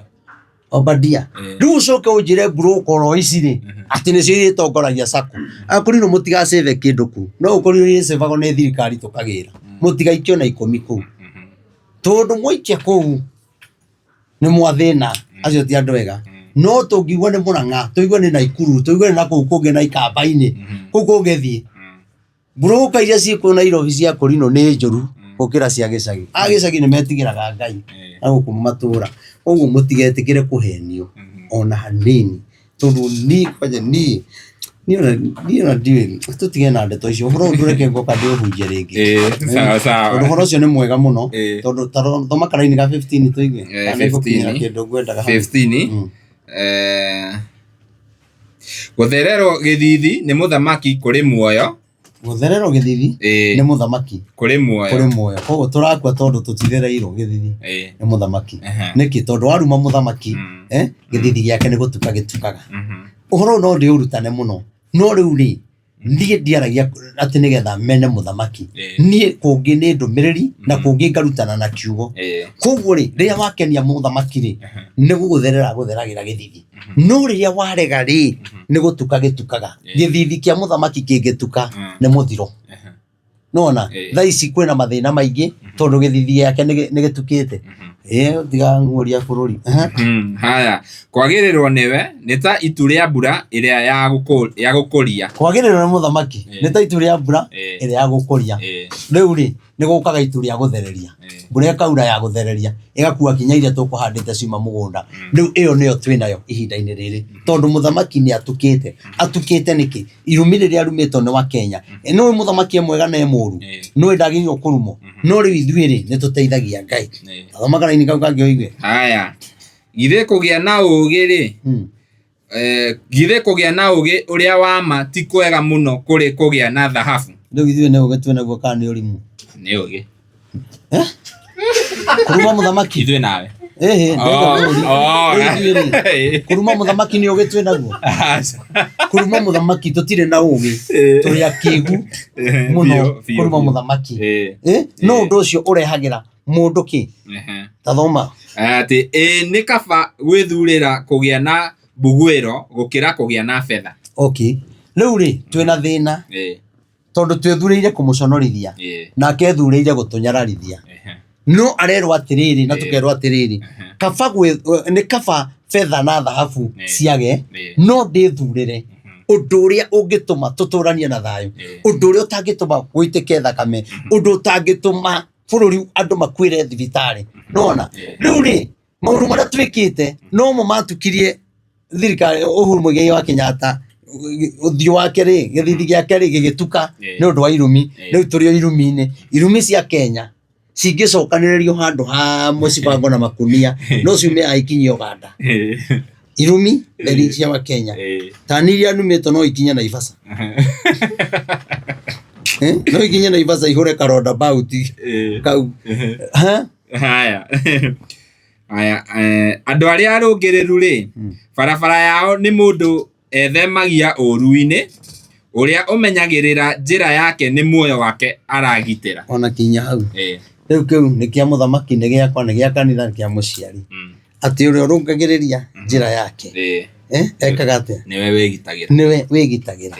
Obadia. Rĩu ũcoke ũnjĩre broker oro ici rĩ atĩ nĩcio irĩtongoragia sacco. Akũrinũ mũtigacĩbe kĩndũ kũu. No ũkorirwo irĩcĩbagwo nĩ thirikari tũkagĩra. Mũtigaikio na 10 kũu. Tondũ mwaikia kũu nĩ mwathĩna. Acio ti andũ ega. No tũngiugua nĩ Mũrang'a, tũigue nĩ Naikuru, tũigue nĩ na kũu kũngĩ na Ikamba-inĩ, kũu kũngĩthiĩ. Broker iria ciĩkuo Nairobi cia kũrinũ nĩ njũru gũkĩra cia gĩcagi. A gĩcagi nĩ metigĩraga Ngai na gũkũ matũra. Koguo mũtigetĩkĩre kũhenio ona hanini. Tondũ niĩ kwanja niĩ niĩ ona niĩ ona ndiũĩ tũtige na ndeto icio. Ũhoro ũyũ ndũreke ngoka ndĩũhunjie rĩngĩ. Sawa sawa. Tondũ ũhoro ũcio nĩ mwega mũno. Tondũ ta thoma karaini ga 15 tũigue. Kana nĩ ngũkinyĩra kĩndũ ngwendaga hau. 15. Gũthererwo gĩthithi nĩ mũthamaki kũrĩ muoyo. Gũthererwo gĩthithi nĩ mũthamaki kũrĩ muoyo. Kũrĩ muoyo. Koguo tũrakua tondũ tũtithereirwo gĩthithi nĩ mũthamaki. Nĩkĩ? Tondũ waruma mũthamaki, gĩthithi gĩake nĩ gũtuka gĩtukaga. Ũhoro ũyũ no ndĩũrutane mũno. No rĩu rĩ, niĩ ndiaragia atĩ nĩgetha mene mũthamaki. Niĩ kũngĩ nĩ ndũmĩrĩri na kũngĩ ngarutana na kiugo. Koguo rĩ, rĩrĩa wakenia mũthamaki rĩ, nĩ gũgũtherera agũtheragĩra gĩthithi. No rĩrĩa warega rĩ, nĩ gũtuka gĩtukaga. Gĩthithi kĩa mũthamaki kĩngĩtuka nĩ mũthiro. Nĩwona? Thaa ici kwĩna mathĩna maingĩ tondũ gĩthithi gĩake nĩ gĩtukĩte. Tiga ng'ũria bũrũri. Haya, kwagĩrĩrwo nĩwe nĩ ta itu rĩa mbura ĩrĩa ya gũkũria. Kwagĩrĩrwo nĩ mũthamaki nĩ ta itu rĩa mbura ĩrĩa ya gũkũria. Rĩu rĩ, nĩ gũkaga itu rĩa gũthereria. Mbura ĩkaura ya gũthereria, ĩgakua kinya iria tũkũhandĩte ciuma mũgũnda. Rĩu ĩyo nĩyo twĩnayo ihinda-inĩ rĩrĩ. Tondũ mũthamaki nĩ atukĩte. Atukĩte nĩkĩ? Irumi rĩrĩa arumĩtwo nĩ wa Kenya. Nĩũĩ mũthamaki e mwega na e mũru? Nĩũĩ ndagĩrĩirwo kũrumwo? No rĩu ithuĩ rĩ, nĩ tũteithagia Ngai. Thoma karaini kau kangĩ ũigue. Haya, githĩ kũgĩa na ũũgĩ rĩ, githĩ kũgĩa na ũũgĩ ũrĩa wa ma ti kwega mũno kũrĩ kũgĩa na thahabu? Rĩu ithuĩ nĩ ũũgĩ twĩ naguo kana nĩ ũrimũ? Nĩ ũũgĩ. Kũruma mũthamaki? Ithuĩ nawe. Ĩhĩ, ndĩrenda bũrũri. Rĩu ithuĩ rĩ, kũruma mũthamaki nĩ ũũgĩ twĩ naguo? Kũruma mũthamaki tũtirĩ na ũũgĩ, tũrĩ akĩgu mũno kũruma mũthamaki. No ũndũ ũcio ũrehagĩra mũndũ kĩ? Ta thoma. Atĩ nĩ kaba gwĩthurĩra kũgĩa na mbuguĩro gũkĩra kũgĩa na betha. Okay. Rĩu rĩ, twĩna thĩna. Tondũ twĩthurĩire kũmũconorithia, nake ethurĩire gũtũnyararithia. No arerwo atĩrĩrĩ na tũkerwo atĩrĩrĩ, kaba nĩ kaba betha na thahabu ciage, no ndĩthurĩre ũndũ ũrĩa ũngĩtũma tũtũranie na thayũ, ũndũ ũrĩa ũtangĩtũma gũitĩke thakame, ũndũ ũtangĩtũma bũrũri andũ makuĩre thibitarĩ. Nĩwona? Rĩu rĩ, maũndũ marĩa twĩkĩte nomo matukirie thirikari Uhuru Muigai wa Kenyatta ũthiũ wake rĩ, gĩthithi gĩake rĩ, gĩgĩtuka nĩ ũndũ wa irumi. Rĩu tũrĩ o irumi-inĩ. Irumi cia Kenya Cingĩcokanĩrĩrio handũ hamwe cibangwo na makunia no ciume aikinyie Uganda. Irumi theri cia Wakenya. Tani iria numĩtwo no ikinye Naivasha. Eh? No ikinye Naivasha ihũre karoundabout kau. Ha? Haya. Haya, andũ arĩa arũngĩrĩru rĩ, barabara yao nĩ mũndũ ethemagia ũũru-inĩ, ũrĩa ũmenyagĩrĩra njĩra yake nĩ muoyo wake aragitĩra. Ona kinya hau. Rĩu kĩu nĩ kĩa mũthamaki, nĩ gĩakwa, nĩ gĩa kanitha, nĩ kĩa mũciari. Atĩ ũrĩa ũrũngagĩrĩria njĩra yake ekaga atĩa? Nĩwe wĩgitagĩra. Nĩwe wĩgitagĩra.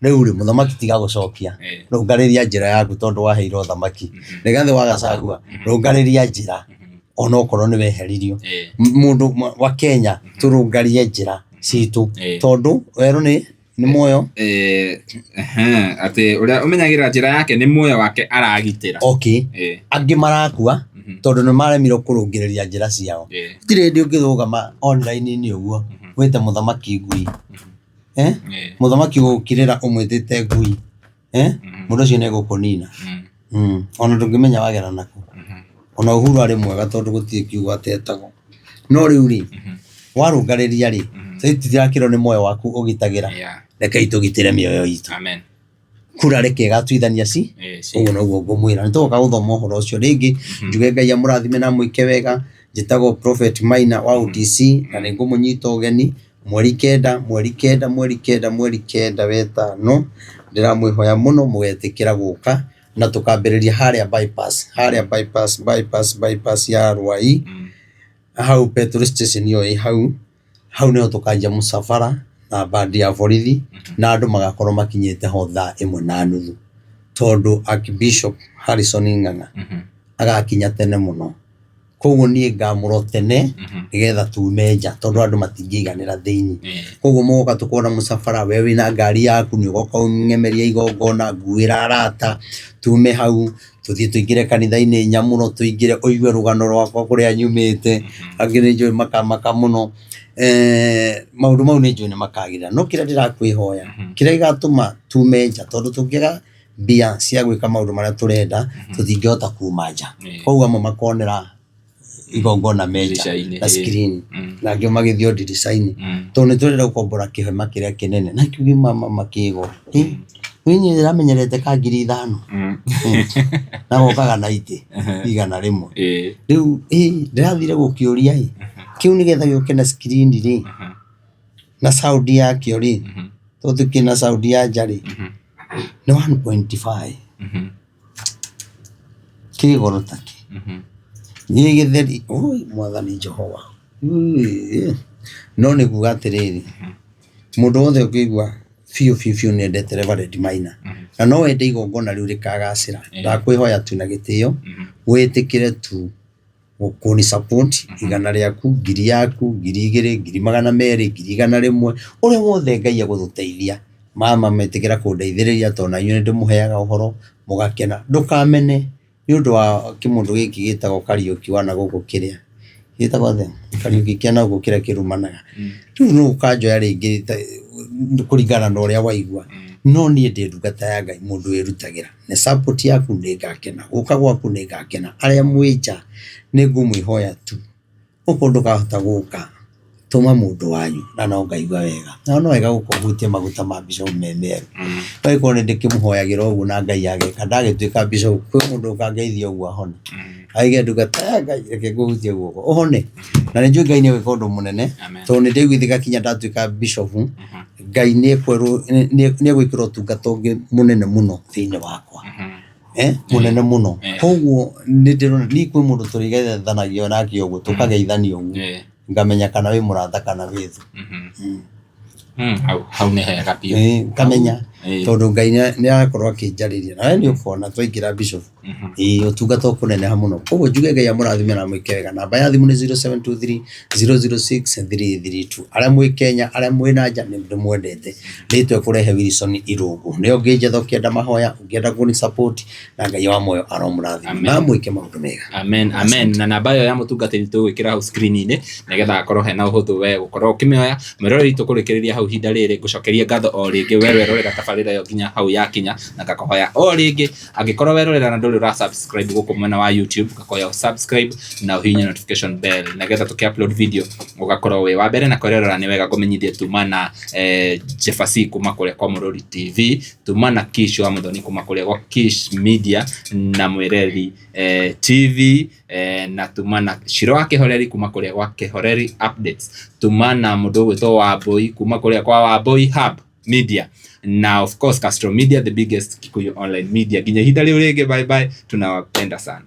Rĩu rĩ, mũthamaki tiga gũcokia, rũngarĩria njĩra yaku tondũ waheirwo ũthamaki. Rigathĩ wa Gachagua, rũngarĩria njĩra onokorwo nĩ weheririo. Mũndũ wa Kenya tũrũngarie njĩra citũ tondũ werũ nĩ nĩ muoyo. Atĩ ũrĩa ũmenyagĩrĩra njĩra yake nĩ muoyo wake aragitĩra. Okay. Angĩ marakua tondũ nĩ maremirwo kũrũngĩrĩria njĩra ciao. Gũtirĩ hĩndĩ ũngĩrũgama online-inĩ ũguo wĩte mũthamaki ngui. Mũthamaki ũgũkirĩra ũmwĩtĩte ngui. Mũndũ ũcio nĩ egũkũnina. Ona ndũngĩmenya wagera nakũ. Ona Uhuru arĩ mwega tondũ gũtirĩ kiugo atetagwo. No rĩu rĩ, warũngarĩria rĩ, tũtirakĩrwo nĩ muoyo waku ũgitagĩra. Rekei tũgitĩre mĩoyo itũ. Amen. Kura reke ĩgatuithania ci. Ũguo noguo ngũmwĩra. Nĩ tũgoka gũthoma ũhoro ũcio rĩngĩ. Njuge Ngai amũrathime na amwĩke wega. Njĩtagwo Prophet Maina wa OTC na nĩ ngũmũnyita ũgeni mweri kenda, mweri kenda, mweri kenda, mweri kenda wetano. Ndĩramwĩhoya mũno mũgetĩkĩra gũka na tũkambĩrĩria harĩa bypass, harĩa bypass, bypass, bypass ya Ruai. Hau petrol station ĩyo ĩ hau, hau nĩho tũkanjia mũcabara na bandi ya borithi na andũ magakorwo makinyĩte ho thaa ĩmwe na nuthu. Tondũ Archbishop Harrison Ng'ang'a agakinya tene mũno. Koguo niĩ ngamũrwo tene nĩgetha tume nja tondũ andũ matingĩiganĩra thĩinĩ. Koguo mũgoka tũkona mũcabara, we wĩna ngari yaku nĩ ũgoka ũng'emerie igongona, nguĩra arata, tume hau tũthiĩ tũingĩre kanitha-inĩ nyamũro tũingĩre ũigue rũgano rwakwa kũrĩa nyumĩte, angĩ nĩ njũĩ makamaka mũno. Maũndũ mau nĩ njũĩ nĩ makagĩrĩra. No kĩrĩa ndĩrakwĩhoya, kĩrĩa gĩgatũma tume nja tondũ tũngĩaga mbia cia gwĩka maũndũ marĩa tũrenda, tũtingĩhota kuma nja. Koguo amwe makonera igongona me nja na screen, na angĩ magĩthiĩ o ndirica-inĩ. Tondũ nĩ tũrenda gũkombora kĩhema kĩrĩa kĩnene, na kĩu mama kĩgoro. Niĩ ndĩramenyerete ka 5,000 na gokaga na itĩ 100. Rĩu ndĩrathire gũkĩũria ĩ, kĩu nĩgetha gĩũke na screen rĩ, na sound yakĩo rĩ, tondũ kĩna sound ya nja rĩ, nĩ 1.5. Kĩ goro ta kĩ. Gĩ gĩtheri, ũi mwathani Jehova. No nĩ kuga atĩrĩrĩ, mũndũ wothe ũngĩigua biũ biũ biũ nĩ endete Reverend Maina, na no wende igongona rĩu rĩkagacĩra, ndakwĩhoya tu na gĩtĩo, wĩtĩkĩre tu kũni support 100 rĩaku, 1,000 yaku, 2,000, 200,000, 100,000, ũrĩa wothe Ngai egũgũteithia. Mama metĩkĩra kũndeithĩrĩria tondũ na inyuĩ nĩ ndĩmũheaga ũhoro mũgakena. Ndũkamene nĩ ũndũ wa kĩmũndũ gĩkĩ gĩtagwo Kariũki wa na gũkũ kĩrĩa, gĩtagwo atĩa? Kariũki kĩa na gũkũ kĩrĩa kĩrumanaga. Rĩu nũ ũkanjoya rĩngĩ kũringana na ũrĩa waigua. No niĩ ndĩ ndungata ya Ngai mũndũ wĩrutagĩra. Na support yaku nĩ ngakena, gũka gwaku nĩ ngakena. Arĩa mwĩ nja nĩ ngũmwĩhoya tu, okorwo ndũkahota gũka, tũma mũndũ wanyu na no ngaigua wega. Na no wega gũka ũhutie maguta ma bishop me meru. No ĩkorwo nĩ ndĩkĩmũhoyagĩra ũguo na Ngai ageka, ndagĩtuĩka bishop kwĩ mũndũ ũkangeithia ũguo ahone. Aige ndungata ya Ngai reke ngũhutie guoko ũhone. Na nĩ njũĩ Ngai nĩ egwĩka ũndũ mũnene tondũ nĩ ndaiguithĩka kinya ndatuĩka bishop, Ngai nĩ egwĩkĩra ũtungata ũngĩ mũnene mũno thĩinĩ wakwa. Mũnene mũno. Koguo nĩ ndĩrona niĩ kwĩ mũndũ tũrĩgeithanagia nake ũguo, tũkageithania ũguo, ngamenya kana wĩ mũrata kana wĩ thũ. Hau hau nĩ hega biũ. Ngamenya tondũ Ngai nĩ arakorwo akĩnjarĩria na we nĩ ũkona twaingĩra bishop. Ĩĩ ũtungata ũkũneneha mũno. Koguo njuge Ngai amũrathime na amwĩke wega. Namba ya thimũ nĩ 0723 006 332. Arĩa mwĩ Kenya, arĩa mwĩ na nja nĩ ndĩmwendete. Rĩtwa ekũrehe Wilson Irũngũ. Nĩyo ũngĩnjetha ũkĩenda mahoya, ũngĩenda kũni support na Ngai wa muoyo aromũrathima na amwĩke maũndũ mega. Amen, amen. Na namba ĩyo ya mũtungatĩri tũgwĩkĩra hau screen-inĩ nĩgetha akorwo hena ũhũthũ we gũkorwo ũkĩmĩoya. Mwĩroreri tũkũrĩkĩrĩria hau ihinda rĩrĩ ngũcokerie ngatho o rĩngĩ we werorera tabarĩra. tabarĩra ĩyo nginya hau yakinya, na ngakũhoya o rĩngĩ angĩkorwo werorera na ndũrĩ ũra subscribe gũkũ mwena wa YouTube, ngakũhoya ũ subscribe na ũhihinye notification bell nĩgetha tũkĩ upload video ũgakorwo wĩ wa mbere na kwĩrorera. Nĩ wega kũmenyithie tuma na Jefasi kuma kũrĩa kwa Mũrũri TV, tuma na Kish wa Mũthoni kuma kũrĩa gwa Kish Media na Mwĩreri TV, na tuma na Shiro wa Kĩhoreri kuma kũrĩa gwa Kĩhoreri Updates, tuma na mũndũ ũgwĩtwo Wambũi kuma kũrĩa kwa Wambũi Hub Media, na of course Castro Media, the biggest Kikuyu online media. Nginya ihinda rĩu rĩngĩ, bye bye, tunawapenda sana.